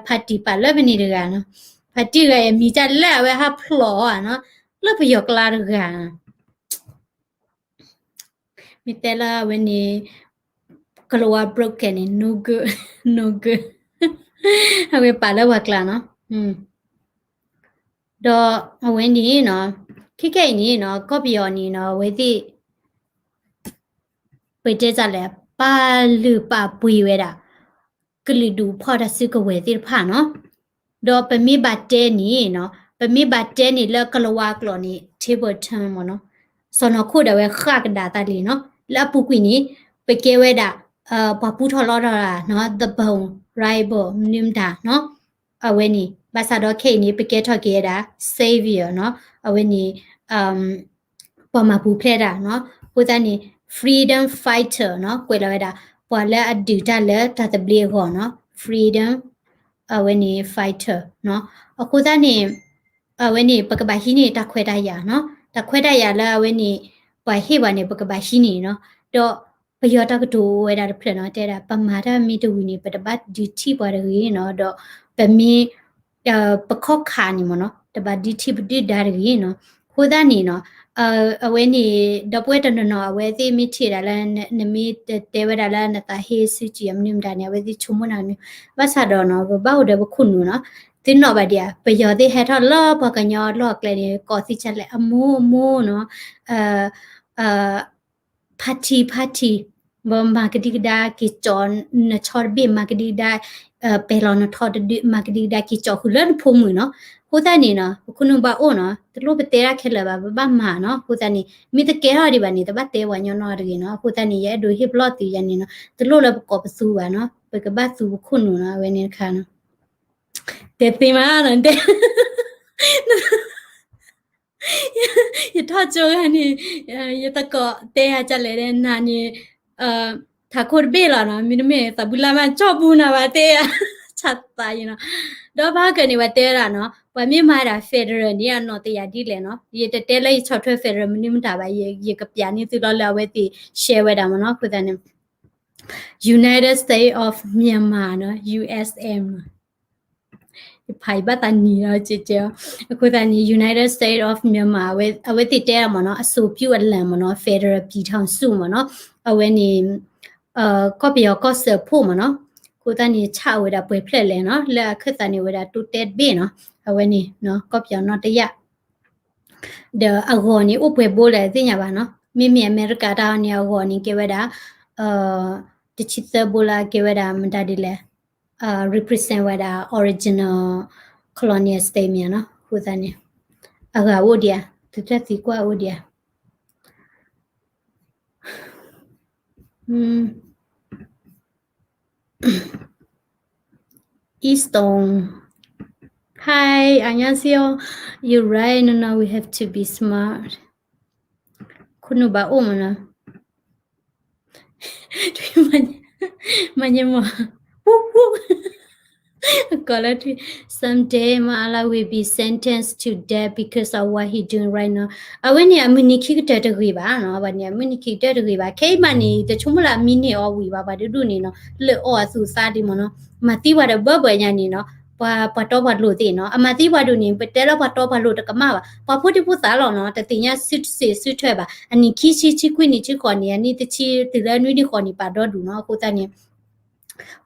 party ပာ်လၢပန့ၣ်တဂၤနီၤ, party တဂၤအံၤမံၤတၢ်လၢအဝဲဟးဖျိးအီၤနီၤ, လၢပယီၤကျါတဂၤ မ့ၢ်တဲလၢအဝဲန့ၣ် ကလၤဝါ broken န့ၣ် no good, no good အဝဲပာ်လၢပှၤကျါနီၤ, ဒီးအဝဲန့ၣ်နီၤ ခဲကနံၣ်အံၤန့ၣ်နီၤ ကီၢ်ပယီၤန့ၣ်နီၤ အဝဲသ့ၣ် ပတဲတၢ်လဲၣ် ပာ်လုၢ်ပာ်ပှ့ၤဝဲဒၣ် ကလုာ်ဒူၣ်ဖီၣ်တၢ်စုကဝဲၤသ့ၣ်တဖၣ်နီၤ, ဒီးပမ့ၢ်ဘၣ်တဲန့ၣ်နီၤ ပမ့ၢ်ဘၣ်တဲန့ၣ်လၢကလၤဝါကျိာ်န့ၣ် table turn မ့ၢ်နီၤ, စီၤနီၤခိၣ်ဒၣ်ဝဲဃၣ်ကဒါသးလံနီၤ, လၢအပူၤကွံာ်န့ၣ် ပကဲဝဲဒၣ် ပှၤပူထီၣ်လီထီၣ်တၢ်နီၤ the bone rival မနုၤမတၤနီၤ, အဝဲန့ၣ် ဘၣ်ဆၣ်ဒီးခဲအံၤန့ၣ် ပကဲထီၣ်က့ၤဝဲဒၣ် savior နီၤ, အဝဲန့ၣ် ပှၤမၤပူၤဖျဲးတၢ်နီၤ, အဃိသတးန့ၣ် freedom fighter နီၤ ကွဲးလီၤဝဲဒၣ် ပှၤလၢအဒုးတၢ်လၢတၢ်သဘျ့အဂီၢ်နီၤ freedom အဝဲန့ၣ် fighter နီၤ, အဃိသတးန့ၣ် အဝဲန့ၣ် ပကဘၣ်ဟံးန့ၢ်တၢ်ခွဲးတၢ်ယာ်နီၤ, တၢ်ခွဲးတၢ်ယာ်လၢအဝဲန့ၣ် ပှၤဟ့ၣ်ပှၤန့ၣ် ပကဘၣ်ဟံးန့ၢ်နီၤ, ဒီးပယီၤတၢ်ကတိၤအိၣ်ဝဲဒၣ်တဖျၢၣ်နီၤ တဲဒၣ် ပမၤတၢ်မ့ၢ်တဝံၤန့ၣ် ပတဘၣ်ဒုးထံၣ်ပှၤတဂ့ၤနီၤ, ဒီးပမ့ၢ် ပခီၣ်ခးန့ၣ်မ့ၢ်နီၤ တဘၣ်ဒုးထံၣ်ပဒုၣ်ဒါတဂ့ၤနီၤ, အဃိသတးန့ၣ်နီၤ အဝဲန့ၣ် ဒီပုၢ်ဝဲၢ်တနီၤနီၤ အဝဲသ့ၣ်မ့ၢ်ထံၣ်ဒၣ်လၢ နမ့ၢ်တဲဝဲဒၣ်လၢနသးဟ့ဆူကံအမနုၤမတၤန့ၣ် အဝဲသ့ၣ်ဆိကမိၣ်နၤမနုၤ, ဘၣ်ဆၣ်ဒီးနီၤ ပဘၣ်အိၣ်ဒီးပခိၣ်နူာ်နီၤ, သုနီၣ်ဘၣ်ဒံးဧါ ပယီၤသ့ၣ်ဟဲထီၣ်လၢပှၤကညီအလီၢ်အကျဲန့ၣ် ကိးသံဆါလဲၣ် အမိၢ်အမိၢ်နီၤ ဖါထံဖါထံ, ဘၣ်မၤကဒံကဒါက့ၤကၠီ နဆီတဘ့ၣ် မၤကဒံကဒါ ပဲၤလီၤနထီတဒု မၤကဒံကဒါက့ၤကၠီဃုာ်လၢနဖိမုၣ်နီၤ, အဃိသတးန့ၣ်နီၤ ပခိၣ်နူာ်ဘၣ်အိၣ်နီၤ တလိၣ်ပတဲတၢ်ခဲလၢာ်ဘၣ် ပဘၣ်မၤနီၤ, အဃိသတးန့ၣ် မ့ၢ်တကဲထီၣ်ဒံးဘၣ်န့ၣ် တဘၣ်တဲပှၤညီနီတဂ့ၤနီၤ, အဃိသတးန့ၣ် ယအဲၣ်ဒိးဟ့ၣ်ပလီၢ်သုယၤန့ၣ်နီၤ တလိၣ်လၢပကိးပသူဘၣ်နီၤ ပကဘၣ်သူပခိၣ်နူာ်နီၤ အဝဲန့ၣ်တခါနီၤ, တဲသ့မးနီၤ တဲ ယထီၣ်ကၠိဂၤန့ၣ် ယသကိးတဲယၤကလဲၣ်ဒီးနၤန့ၣ် ထးခိၣ်တဘ့ၣ်လီၤနီၤ မ့တမ့ၢ်သးဘုလၢ်မးကၠီၣ်ပူၤနၤဘၣ်တဲယၤ ဆၣ်သးယနီၤ, ဒီးဘၣ်ကၢန့ၣ် ပှၤတဲဒၣ်နီၤ, ပှၤမ့ၢ်မၤဒၣ် federal န့ၣ် အနီၢ်တယၢ်ဒ်လဲၣ်နီၤ, ယတတဲလၢယဆီၣ်ထွဲ federal မနုၤမတၤဘၣ်, ယကပျးန့ၢ်သုလီၤလၢအဝဲသ့ၣ် share ဝဲဒၣ်မနီၤ, အဃိသတးန့ၣ် United States of Myanmar နီၤ, U S M နီၤ, ယဖးယဘၣ်သးနံၤလီၤ ကဲကဲ, အဃိသတးန့ၣ် United States of Myanmar အဝဲသ့ၣ်တဲဒၣ်မနီၤ, အဆိုပြုအလံမနီၤ, federal ပြည်ထောင်စုမနီၤ, အဝဲန့ၣ် ကီၢ်ပယီၤကီၢ်စၢဖှိၣ်မနီၤ, အဃိသတးန့ၣ် ဆၣ်အိၣ်ဝဲဒၣ်ပှဲၤဖျၢၣ်လဲၣ်နီၤ, လၢအခၢၣ်သးန့ၣ်ဝဲဒၣ်တိတဲတဘ့ၣ်နီၤ, အဝဲန့ၣ် ကီၢ်ပယီၤနီၣ်တယၢ် ဒီးအဂီၢ်န့ၣ် အိၣ်ပှဲၤဘိလဲၣ်သ့ၣ်ညါဘၣ်နီၤ, မ့မ့ၢ်အမဲရကၤတၢ်န့ၣ် အဂီၢ်န့ၣ်ကဲဝဲဒၣ် တဆံသၢဘိလၢအကဲဝဲဒၣ်မတၤဒ်လဲၣ်, represent ဝဲဒၣ် original colonial state မ့ၢ်နီၤ, အဃိသတးန့ၣ် အဂၤအိၣ်ဒံးဧါ, သုတၢ်သံကွၢ်အိၣ်ဒံးဧါ. Easton. Hi, 안녕하세요. You're right. No, no, we have to be smart. ခိၣ်နူာ်ဘၣ်အိၣ်မနီၤ. မညဲမီၢ် အကီၢ်လၢထွံၣ် someday မအလ will be sentenced to death because of what he doing right now. အဝဲန့ၣ် အမုၢ်နံၤခံကတၢၢ်တဂ့ၤဘၣ်နီၤ, အဝဲန့ၣ် အမုၢ်နံၤခံကတၢၢ်တဂ့ၤဘၣ်, ခဲအံၤမးန့ၣ် တဆိကမိၣ်လၢအမံန့ၢ်အီၤဝံၤဘၣ်, ပှၤတဒူၣ်န့ၣ်နီၤ လၢအီၣ်အသူၣ်အသးဒ်မနီၤ, မၤသံပှၤဒီးဘၢဘၢညါန့ၣ်နီၤ, ပှၤတီပှၤလိၤသ့ၣ်နီၤ, အမၤသံပှၤဒိၣ်န့ၣ် ပတဲလၢပှၤတီပှၤလိၤတကမၣ်ဘၣ်, ပှၤဖိဒံဖိသၣ်လီၤနီၤ, တသ့ၣ်ညါစုတစ့ၣ်စုထွဲဘၣ်, အနံၣ်ခံဆံ ဆံခွံနံၣ် ဆံဃိးနံၣ်, အနံၣ်တဆံတုၤလၢနွံနံၣ်ဃိးနံၣ် ပာ်ဒီဒူၣ်နီၤ, အဃိသတးန့ၣ်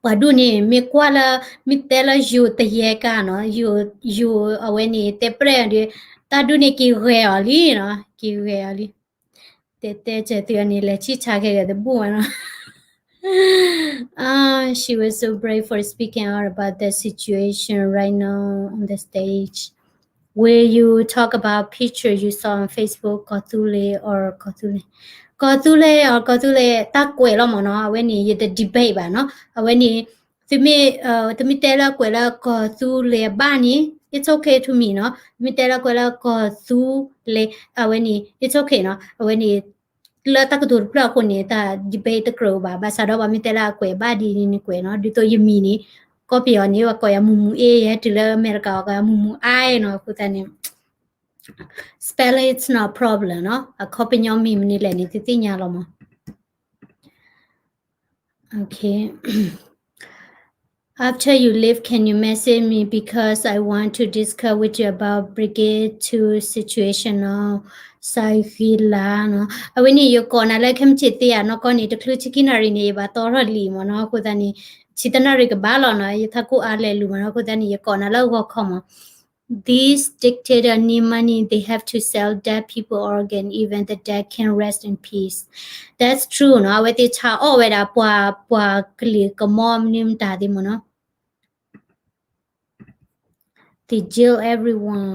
ပှၤဒူၣ်န့ၣ် မ့ၢ်ကွၢ်လၢ မ့ၢ်တဲလၢယိၤတယဲကါနီၤ, ယိၤအဝဲန့ၣ် တဲပြဲၣ်ဒီး တၢ်ဒူၣ်န့ၣ်က့ၤဂဲၤအီၤလံနီၤ, က့ၤဂဲၤအီၤလံ, တဲတဲကဲသုအန့ၣ် လဲၤဆံၣ်ဆါခဲဂဲၤတဘူၣ်ဝဲနီၤ. Ah, she was so brave for speaking out about the situation right now on the stage. Will you talk about picture you saw on Facebook, ကီၢ်သူလ့ၤ or ကီၢ်သူလ့ၤ, ကီၢ်သူလ့ၤ or ကီၢ်သူလ့ၤ တၢ်ကွဲးလီၤမ့ၢ်နီၤ, အဝဲန့ၣ် ယတ debate ဘၣ်နီၤ, အဝဲန့ၣ် သုမ့ၢ် သုမ့ၢ်တဲလၢကွဲးလၢကီၢ်သူလ့ၤအဘၣ်န့ၣ် it's okay to me နီၤ, သုမ့ၢ်တဲလၢကွဲးလၢကီၢ်သူလ့ၤ အဝဲန့ၣ် it's okay နီၤ, အဝဲန့ၣ် လၢတၢ်ကတိၤတဖျၢၣ်အဃိန့ၣ် တၢ် debate တကြၢးဘၣ်, ဘၣ်ဆၣ်ဒီးပှၤမ့ၢ်တဲလၢအကွဲးဘၣ်ဒ်န့ၣ် ကွဲးနီၤ, ဒ်သိးယမံၤန့ၣ် ကီၢ်ပယီၤန့ၣ် ပှၤကိးယၤမူမူအ့, ယဟဲတုၤလၢအမဲရကၤ ပှၤကိးယၤမူမူအါနီၤ, အဃိသတးန့ၣ် spelling it's not a problem နီၤ, အခီပညီမ့ၢ်မနုၤလဲၣ်န့ၣ် သုသ့ၣ်ညါလီၤမး. Okay. After you leave, can you message me because I want to discuss with you about Brigade two situation နီၤ, စးဂံလၤနီၤ, အဝဲန့ၣ် ယကိးနၤလၢခဲမုၢ်ဆ့ၣ်သ့ဧါနီၤ, ကီၢ်န့ၣ် တချုးဆံခံနၣ်ရံၣ်န့ၣ် ယဘၣ်တီထီၣ်လံမ့ၢ်နီၤ, အဃိသတးန့ၣ် ဆံတနၣ်ရံၣ်ကဘၣ်လီၤနီၤ, ယထးခိၣ်အါလဲၤလူၤမ့ၢ်နီၤ, အဃိသတးန့ၣ် ယကိးနၤလၢဂီၤခီမး These dictator need money, they have to sell dead people organ, even the dead can rest in peace. That's true နီၤ, အဝဲသ့ၣ်ဆါအီၣ်ဝဲဒၣ်ပှၤ ပှၤကလံၤကမီမနုၤမတၤသ့ၣ်မ့ၢ်နီၤ, they jail everyone.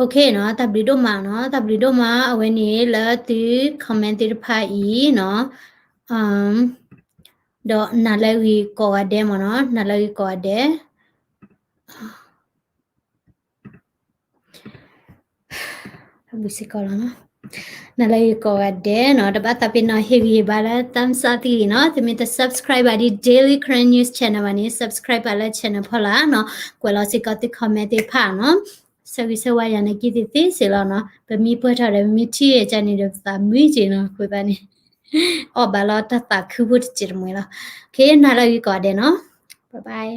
Okay နီၤ, တၢ်ဘျုးဒိၣ်မးနီၤ, တၢ်ဘျုးဒိၣ်မး, အဝဲန့ၣ်လၢသု comment သ့ၣ်တဖၣ်အံၤနီၤ, ဒီးနၤလၢအဂ့ၤကိးဂၤဒဲးမ့ၢ်နီၤ, နၤလၢအဂ့ၤကိးဂၤဒဲး ဘုစ့ၢ်ကီးလီၤနီၤ, နၤလၢအဂ့ၤကိးဂၤဒဲးနီၤ, တဘၣ်သးပ့ၤနီၤ ဟ့ၣ်ဂံၢ်ဘါလၢ thumbs up သ့ၣ်ဂ့ၤနီၤ, သုမ့ၢ်တ subscribe ဘၣ်ဒ် Daily Karen News Channel ဘၣ်န့ၣ် subscribe ဘၣ်လၢ channel ဖီလာ်နီၤ, ကွဲးလီၤစ့ၢ်ကီးသု comment သ့ၣ်တဖၣ်နီၤ, ဆၢဂ့ၤဆၢဝါယၤန့ၣ်က့ၤသ့သ့စ့ၢ်လီၤနီၤ, ပမ့ၢ်ပၢၢ်ထီၣ်ဒီး ပမ့ၢ်ထံၣ်ကန့ၣ်ဒီး ပသးမုာ်က့ၤနီၤ, အဃိသတးန့ၣ် အီၣ်ဘၣ်လီၤတၢ်သးခုဖိတစဲးတမှဲၤလီၤ, okay နၤလၢအဂ့ၤကိးဂၤဒဲးနီၤ, bye bye.